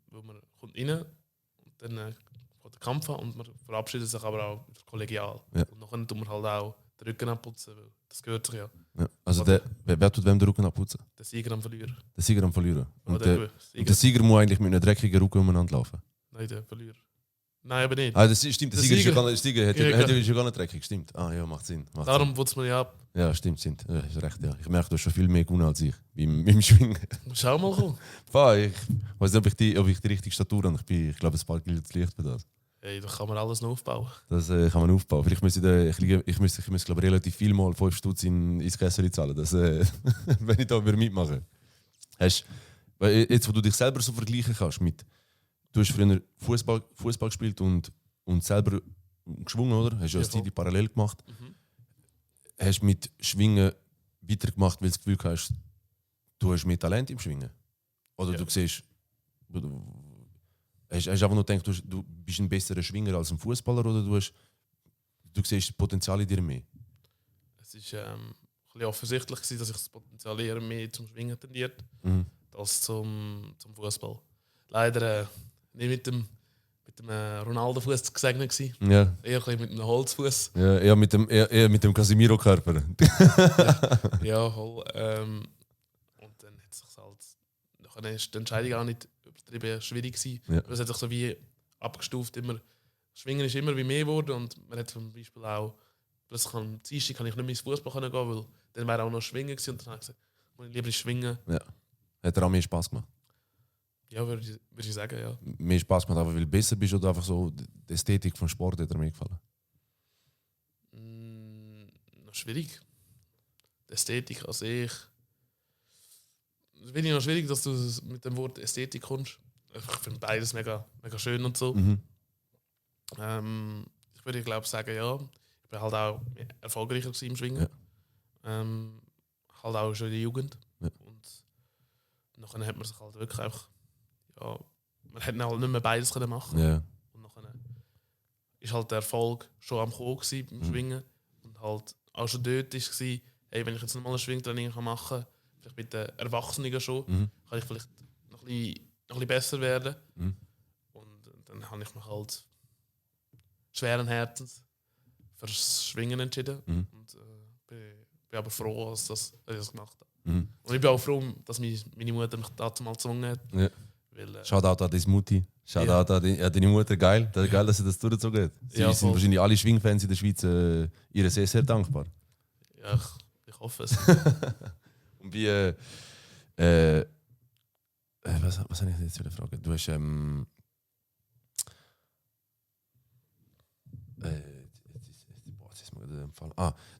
Wo man kommt rein und dann kommt der Kampf an und man verabschiedet sich aber auch kollegial. Ja. Und nachher tut man halt auch den Rücken abputzen, weil das gehört sich ja. Ja. Also wer tut wem den Rücken abputzen? Der Sieger am Verlierer. Der Sieger am Verlieren. Und Oder der Sieger muss eigentlich mit einem dreckigen Rücken umeinander laufen. Nein, der Verlierer. Nein, aber nicht. Ah, das stimmt, der Sieger hat ja schon gar nicht dreckig, stimmt. Ah ja, macht Sinn. Darum putzt man ja ab. Ja, stimmt. Ja, ist recht, ja. Ich merke, du hast schon viel mehr gewonnen als ich beim Schwingen. Schau mal kommen. Ich weiß nicht, ob ich die richtige Statur habe. Ich glaube, es gilt das Licht für das. Hey, da kann man alles noch aufbauen. Das kann man aufbauen. Vielleicht müsste ich müsste glaube relativ viel mal 5 Stutz ins Kessel zahlen, wenn ich da mitmachen würde. Jetzt, wo du dich selber so vergleichen kannst mit, du hast früher Fußball gespielt und selber geschwungen, oder? Hast du ja die parallel gemacht. Hast du mit Schwingen weitergemacht, weil du das Gefühl hast, du hast mehr Talent im Schwingen? Oder du siehst, hast du einfach nur gedacht, du bist ein besserer Schwinger als ein Fußballer, oder du siehst das Potenzial in dir mehr? Es war ein bisschen offensichtlich, dass ich das Potenzial eher mehr zum Schwingen tendiert als zum Fußball. Leider nicht mit dem Ronaldo-Fuß gesegnet gewesen. Ja. Eher ein mit einem Holzfuß. Ja, eher mit dem Casemiro-Körper. Ja, voll. Und dann hat sich halt. Nachher ist die Entscheidung auch nicht übertrieben schwierig gewesen. Ja. Es hat sich so wie abgestuft. Schwingen ist immer wie mehr geworden und man hat zum Beispiel auch. Plötzlich am Dienstag kann ich nicht mehr ins Fußball gehen, weil dann wäre auch noch Schwingen gewesen. Und dann habe ich gesagt, ich lieber schwingen. Ja. Hat dir auch mehr Spass gemacht? Ja, würde ich sagen, ja. Mehr Spass gemacht, aber weil du besser bist, oder einfach so die Ästhetik vom Sport hat dir mir gefallen? Noch schwierig. Die Ästhetik an sich. Es finde ich noch schwierig, dass du mit dem Wort Ästhetik kommst. Ich finde beides mega, mega schön und so. Ich würde glaube sagen, ja. Ich bin halt auch erfolgreicher im Schwingen. Ja. Halt auch schon in der Jugend. Ja. Und nachher hat man sich halt wirklich einfach. Ja, man hätte halt nicht mehr beides machen. Ja. Und nachher ist halt der Erfolg schon am Kommen beim Schwingen. Und halt auch schon dort war, hey, wenn ich jetzt nochmal ein Schwingtraining machen kann, vielleicht mit den Erwachsenen schon, kann ich vielleicht noch ein bisschen besser werden. Und dann habe ich mich halt schweren Herzens fürs Schwingen entschieden. Und bin aber froh, dass ich das gemacht habe. Und ich bin auch froh, dass meine Mutter mich dazu mal gezwungen hat. Ja. Shoutout an deine Mutti. Shoutout an deine Mutter. Geil, dass sie das durchgezogen hat. Sie sind wahrscheinlich alle Schwingfans in der Schweiz ihr sehr, sehr dankbar. Ja, ich hoffe es. Und wie was habe ich jetzt wieder fragen? Du hast du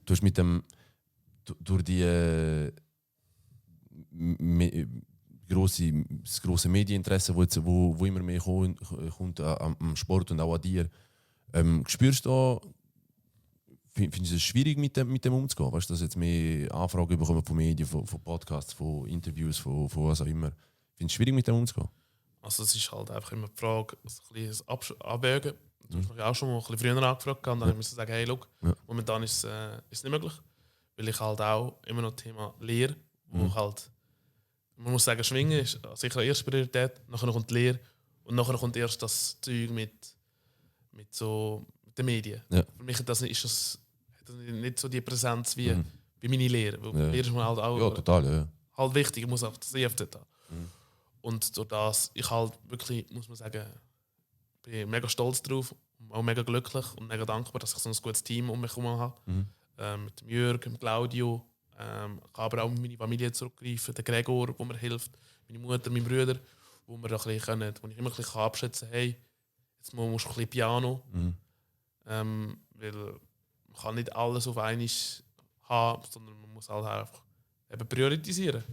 hast mit dem durch die das grosse Medieninteresse, wo immer mehr kommt am Sport und auch an dir, spürst du, findest du es schwierig, mit dem umzugehen? Weißt du, dass jetzt mehr Anfragen bekommen von Medien, von Podcasts, von Interviews, von was auch immer? Findest du es schwierig, mit dem umzugehen? Also es ist halt einfach immer die Frage, ein Abwägen. Du hast mich auch schon mal ein bisschen früher angefragt und dann musste ich sagen, hey, look, momentan ist es nicht möglich, weil ich halt auch immer noch das Thema Lehre, wo halt, man muss sagen, Schwingen ist sicher die erste Priorität, nachher kommt die Lehre und nachher kommt erst das Zeug mit den Medien. Ja. Für mich hat das nicht so die Präsenz wie bei meiner Lehre. Weil Lehre ist mir halt auch total, halt wichtig, ich muss auch das EFZ haben. Und durch das, ich halt wirklich, muss man sagen, bin mega stolz drauf, auch mega glücklich und mega dankbar, dass ich so ein gutes Team um mich herum habe. Mit dem Jörg, dem Claudio, ich kann aber auch auf meine Familie zurückgreifen, der Gregor, der mir hilft, meine Mutter, meine Brüder, wo ich immer ein bisschen abschätzen kann, hey, jetzt musst du ein bisschen Piano. Weil man kann nicht alles auf einmal haben, sondern man muss halt einfach eben priorisieren.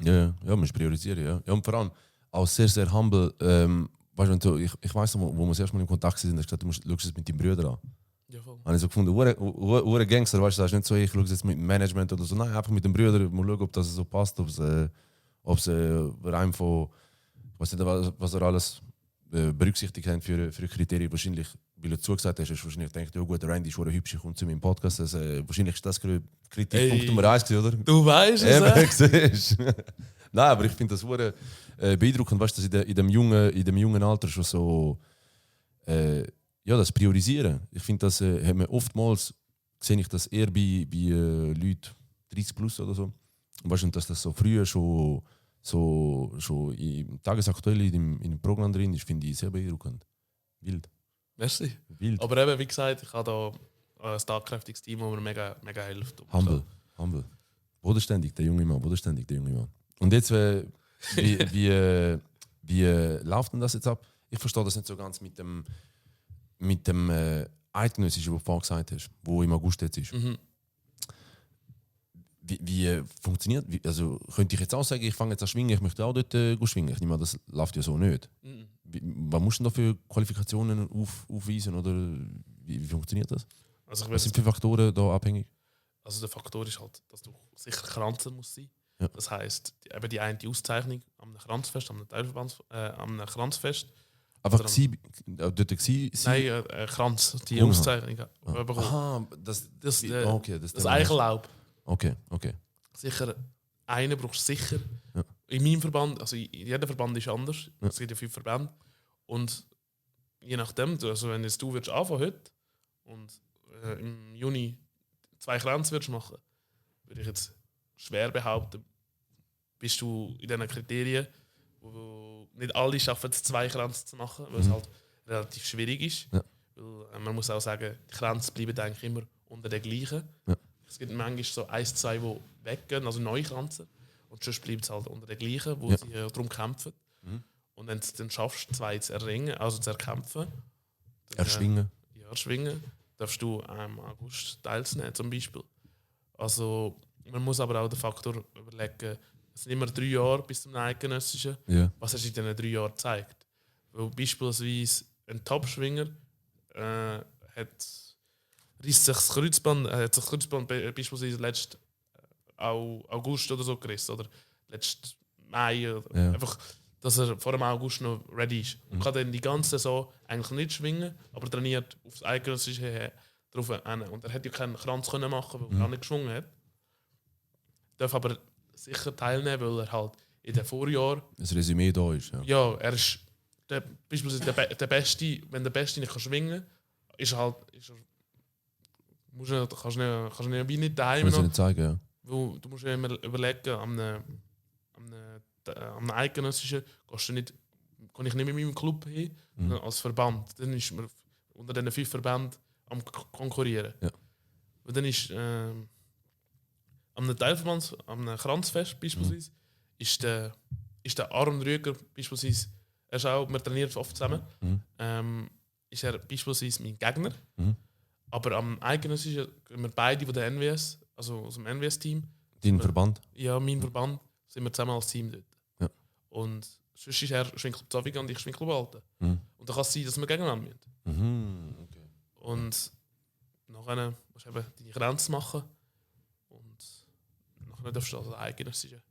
Ja, man muss priorisieren, ja. Und vor allem auch sehr, sehr humble. Weißt du, ich weiss noch, wo wir das erste Mal in Kontakt sind, hast du gesagt, du schaust es mit deinen Brüdern an. Ja, voll. Habe ich so gefunden, ure Gangster, weißt du, das ist nicht so, ich schaue es jetzt mit dem Management oder so, nein, einfach mit den Brüdern, mal schauen, ob das so passt, ob es rein von, ich weiß nicht, was er alles berücksichtigt haben für Kriterien, wahrscheinlich weil du zugesagt hast, hast du wahrscheinlich gedacht, ja gut, der Randy ist schon hübsch, kommt zu meinem Podcast. Also, wahrscheinlich ist das Kritikpunkt Nummer 1 gewesen, oder? Du weißt es, Siehst. Nein, aber ich finde das beeindruckend, weißt, dass in dem jungen Alter schon so das Priorisieren. Ich finde, das hat man oftmals sehe ich das eher bei Leuten 30 plus oder so. Und weißt du, dass das so früher schon im Tagesaktuell in dem Programm drin ist, finde ich sehr beeindruckend. Wild. Merci. Wild. Aber eben, wie gesagt, ich habe da ein tatkräftiges Team, das mir mega, mega hilft. Humble. Bodenständig, der junge Mann. Und jetzt, wie läuft denn das jetzt ab? Ich verstehe das nicht so ganz mit dem Eidgenössischen, was du vorhin gesagt hast, wo im August jetzt ist. Mhm. Wie funktioniert also könnte ich jetzt auch sagen, ich fange jetzt an schwingen, ich möchte auch dort schwingen. Ich nehme an, das läuft ja so nicht. Mhm. Was musst du denn da für Qualifikationen aufweisen? Oder wie funktioniert das? Also Was sind für Faktoren da abhängig? Also der Faktor ist halt, dass du sicher Kranzer musst sein. Ja. Das heisst, eben die eine Auszeichnung am Kranzfest, am Kranzfest. Aber Oder dort gsi? Nein, Kranz, die Aha. Auszeichnung bekommen. Aha, Das das Eichenlaub. Okay. Sicher, einen brauchst du sicher. Ja. In meinem Verband, also jeder Verband ist anders. Ja. Es gibt ja 5 Verbände. Und je nachdem, also wenn jetzt du würdest anfangen heute und im Juni 2 Kränze würdest machen, würde ich jetzt schwer behaupten, bist du in diesen Kriterien, wo nicht alle schaffen es, 2 Kränze zu machen, weil es halt relativ schwierig ist. Ja. Weil, man muss auch sagen, die Kränze bleiben eigentlich immer unter den gleichen. Ja. Es gibt manchmal so 1, 2, die weggehen, also neue Kränze. Und sonst bleibt es halt unter den gleichen, wo sie darum kämpfen. Mhm. Und wenn du dann schaffst, 2 zu erringen, also zu erkämpfen, Erschwingen. erschwingen, darfst du im August teilnehmen, zum Beispiel. Also, man muss aber auch den Faktor überlegen, es sind immer 3 Jahre bis zum Eidgenössischen. Ja. Was hast du in diesen 3 Jahren gezeigt? Weil beispielsweise ein Topschwinger reißt sich das Kreuzband, beispielsweise letzten August oder so gerissen, oder letzten Mai. Ja. Einfach, dass er vor dem August noch ready ist. Und kann dann die ganze Saison eigentlich nicht schwingen, aber trainiert aufs Eidgenössische drauf hin. Und er hätte ja keinen Kranz können machen, weil er auch nicht geschwungen hat. Darf aber sicher teilnehmen, weil er halt in den Vorjahren. Das Resümee da ist. Ja. Ja, er ist beispielsweise der Beste, wenn der Beste nicht schwingen kann, ist er halt. Kannst du nicht daheim Kann ich noch. nicht zeigen, ja. Weil du musst ja immer überlegen, am Eidgenössischen kann ich nicht mit meinem Club hin, sondern als Verband. Dann ist man unter diesen 5 Verbänden am Konkurrieren. Ja. Und dann ist am Teilverband, am Kranzfest beispielsweise, ist der Aaron Rüger beispielsweise, er ist auch, wir trainieren oft zusammen, ist er beispielsweise mein Gegner. Aber am Eidgenössischen sind wir beide von der NWS, also aus dem NWS-Team. Dein Verband? Ja, mein Verband, sind wir zusammen als Team dort. Ja. Und sonst ist er Schwingclub Zaviga und ich Schwingclub Alten. Und dann kann es sein, dass wir gegeneinander müssen. Okay. Und nachher musst du eben deine Grenze machen. Und nachher darfst du also Eidgenössische.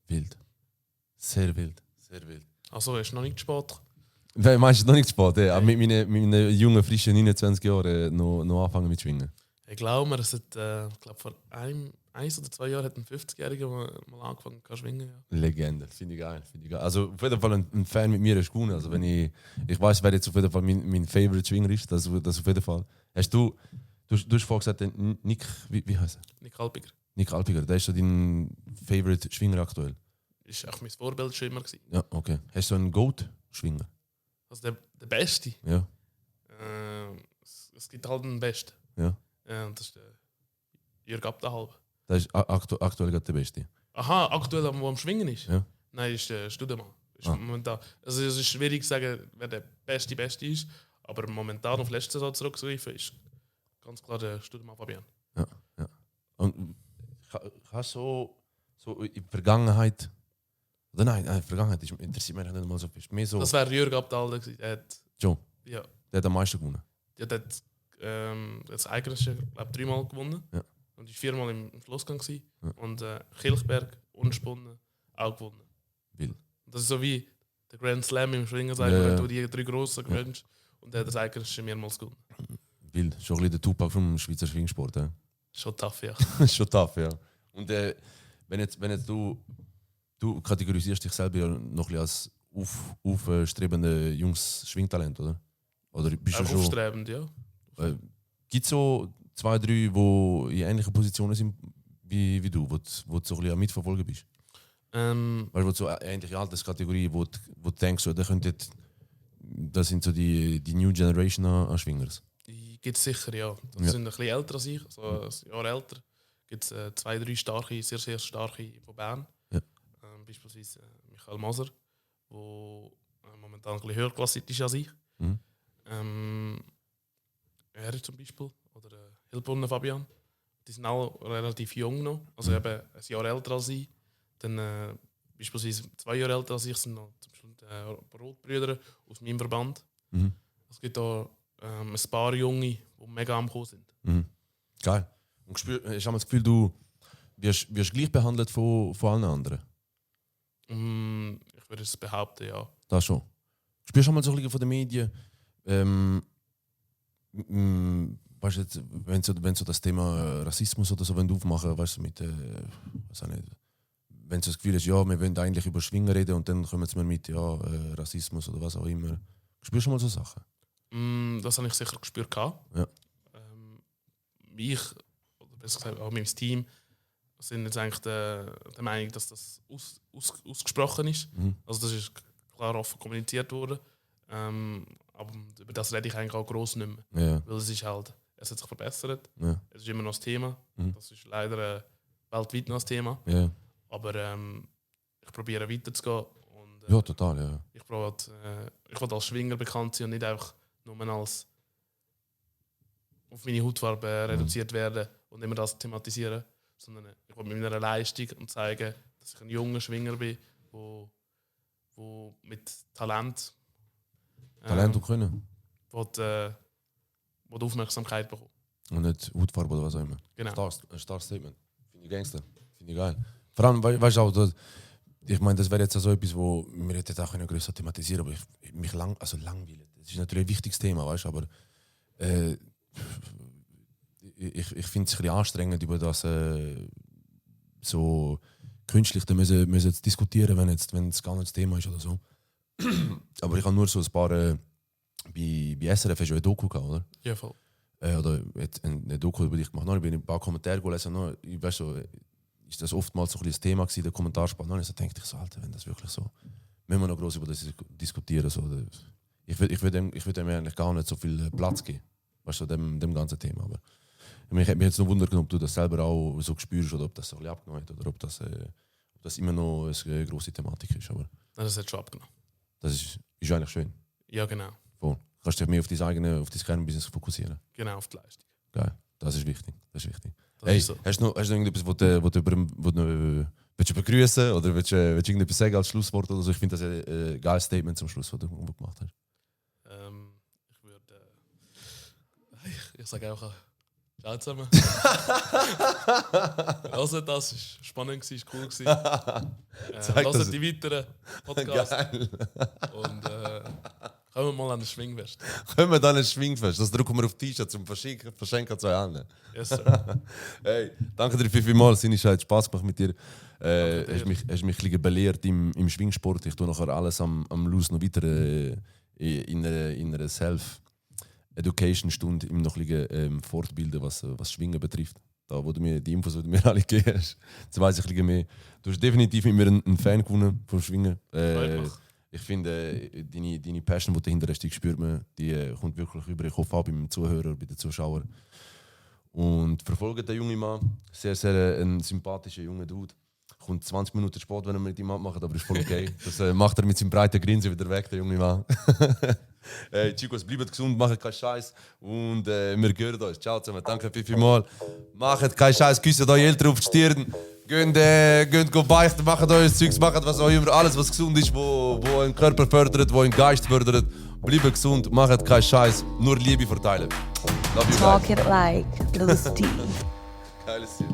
Wild. Sehr wild. Also ist noch nicht spät. Meinst du noch nicht spät? Ja. Mit meinen jungen, frischen 29 Jahren noch anfangen mit Schwingen? Ich glaube, vor 1 oder 2 Jahren hat ein 50-Jähriger mal angefangen zu schwingen. Ja. Legende, finde ich geil. Also auf jeden Fall ein Fan mit mir ist gewonnen. Also wenn ich weiß, wer jetzt auf jeden Fall mein Favorite Schwinger ist, das auf jeden Fall. Hast du hast vorhin gesagt, Nick, wie heißt er? Nick Alpiger. Nick Alpiger, der ist so dein Favorite Schwinger aktuell? Das war auch mein Vorbildschwimmer. Ja, okay. Hast du einen Goat-Schwinger? Also der Beste. Ja. Es gibt halt einen Besten. Ja. Und das ist der Jürg Abderhalb. Das ist aktuell gerade der Beste. Aha, aktuell, der am Schwingen ist? Ja. Nein, ist der Studemann. Momentan. Also es ist schwierig zu sagen, wer der Beste ist. Aber momentan auf letzte Saison zurückzugreifen, ist ganz klar der Studemann Fabian. Ja. Und hast du so in der Vergangenheit. Oder nein, Vergangenheit interessiert mich nicht mal so viel. Mehr so, Das wäre Jürg Abderhalb gewesen. Joe, Ja. der hat am meisten gewonnen. Der hat das Eigentliche, glaube 3-mal gewonnen. Ja. Und ist 4-mal im Schlussgang gewesen. Ja. Und Kilchberg, Unspunnen, auch gewonnen. Wild. Das ist so wie der Grand Slam im Schwingen, sagen, Ja, wenn ja. du die 3 Grossen gewinnst. und der Seiger ist schon mehrmals gewonnen. Wild. Schon ein bisschen der Tupac vom Schweizer Schwingsport. Schon tough, ja. Schon tough, ja. Und wenn jetzt du kategorisierst dich selber ja noch ein bisschen als aufstrebende Jungs-Schwingtalent, oder? Oder bist du schon... Aufstrebend, ja. Gibt es so 2, 3, die in ähnlichen Positionen sind wie du, wo du so ein bisschen am Mitverfolgen bist? Weißt du, so ähnliche Alterskategorie, wo du denkst, so, das sind so die New Generation an Schwingers. Die gibt es sicher, ja. Das sind ein bisschen älter als ich, so ein Jahr älter. Gibt es 2, 3 starke, sehr, sehr starke von Bern. Ja. Beispielsweise Michael Moser, der momentan ein bisschen höherklassig ist als ich. Er zum Beispiel, oder Hilbrunner Fabian. Die sind alle relativ jung noch, also eben ein Jahr älter als ich. Dann beispielsweise 2 Jahre älter als ich sind noch zum Beispiel die Rotbrüder aus meinem Verband. Es gibt da ein paar Junge, die mega am Kommen sind. Geil. Und hast du das Gefühl, du wirst gleich behandelt von allen anderen? Ich würde es behaupten, ja. Das schon. Spürst du mal so ein bisschen von den Medien, weißt du jetzt, wenn so das Thema Rassismus oder so aufmachen, weißt du, mit, weiß auch nicht, wenn du das Gefühl hast, ja, wir wollen eigentlich über Schwingen reden und dann kommen wir mit Rassismus oder was auch immer. Spürst du mal so Sachen? Das habe ich sicher gespürt. Ja. Ich, oder besser gesagt auch mein Team, sind jetzt eigentlich der Meinung, dass das ausgesprochen ist. Also das ist klar offen kommuniziert worden. Aber über das rede ich eigentlich auch gross nicht mehr. Ja. Weil es hat sich verbessert. Ja. Es ist immer noch das Thema. Das ist leider weltweit noch das Thema. Ja. Aber ich probiere weiterzugehen. Und, Ja, total, ja. Ich will als Schwinger bekannt sein und nicht einfach nur als auf meine Hautfarbe reduziert werden und immer das thematisieren. Sondern ich will mit meiner Leistung und zeigen, dass ich ein junger Schwinger bin, wo mit Talent und Können. wo die Aufmerksamkeit bekommt. Und nicht Hautfarbe oder was auch immer. Genau. Ein starkes Statement. Finde ich Gangster. Finde ich geil. Vor allem, weißt du auch, ich meine, das wäre jetzt so etwas, wo wir jetzt auch größer thematisieren, aber mich langweilig. Das ist natürlich ein wichtiges Thema, weißt du, aber ich finde es ein bisschen anstrengend, über das so künstlich müssen diskutieren, wenn es gar nicht das Thema ist oder so. Aber ich habe nur so ein paar bei SRF hast du eine Doku gehabt, oder? Ja, voll. Oder eine Doku über dich gemacht. Dann bin ich ein paar Kommentare gelesen. Weißt so, ist das oftmals so ein das Thema gewesen, der Kommentarspalt. Dann denke ich so, Alter, wenn das wirklich so, müssen wir noch groß über das diskutieren. So, ich würde dem eigentlich gar nicht so viel Platz geben, weißt du, dem ganzen Thema. Aber mich hat mich jetzt noch wundern, ob du das selber auch so spürst oder ob das so ein bisschen abgenommen hat oder ob das immer noch eine grosse Thematik ist. Aber Das hat schon abgenommen. das ist eigentlich schön. Ja, genau. Voll. Kannst dich mehr auf dein Kernbusiness fokussieren. Genau, auf die Leistung. Geil, das ist wichtig. Das ist wichtig. Das Hey, ist so. hast du noch irgendetwas, wo du begrüßen oder willst du irgendetwas sagen als Schlusswort oder so? Ich finde das ein geiles Statement zum Schluss, was du gemacht hast. Ich würde. Ich sage auch. Ciao zusammen. Also, das war spannend, war cool. Hört die weiteren Podcasts. Geil. Und kommen wir mal an den Schwingfest. Können wir dann ein Schwingfest? Das drucken wir auf T-Shirt zum Verschenken an 2 Hände. Yes, sir. Hey, danke dir vielmals. Es hat Spass gemacht mit dir. Hast mich ein bisschen belehrt im Schwingsport. Ich tue nachher alles am Schluss noch weiter in einer Self-Education-Stunde noch fortbilden, was Schwingen betrifft. Da, wo du mir die Infos, die du mir alle gegeben hast, jetzt weiss ich ein bisschen mehr. Du hast definitiv mit mir einen Fan gewonnen vom Schwingen. Ich finde, deine Passion, die dahinter ist, die spürt man, die kommt wirklich über den Kopf ab beim Zuhörer, bei den Zuschauern. Und verfolgt den jungen Mann. Sehr, sehr ein sympathischer junger Dude. Kommt 20 Minuten spät, wenn er mit ihm abmacht, aber ist voll okay. Das macht er mit seinem breiten Grinsen wieder weg, der junge Mann. Hey, Chicos, bleibt gesund, macht keinen Scheiß. Und wir hören uns. Ciao zusammen, danke vielmals. Macht keinen Scheiß, küsst eure Eltern auf die Stirn. Geht beichten, macht euer Zeugs, macht was auch immer. Alles, was gesund ist, wo euren Körper fördert, wo euren Geist fördert. Bleibt gesund, macht keinen Scheiß. Nur Liebe verteilen. Love you guys. Talk it like Louis D. Geiles Ziel.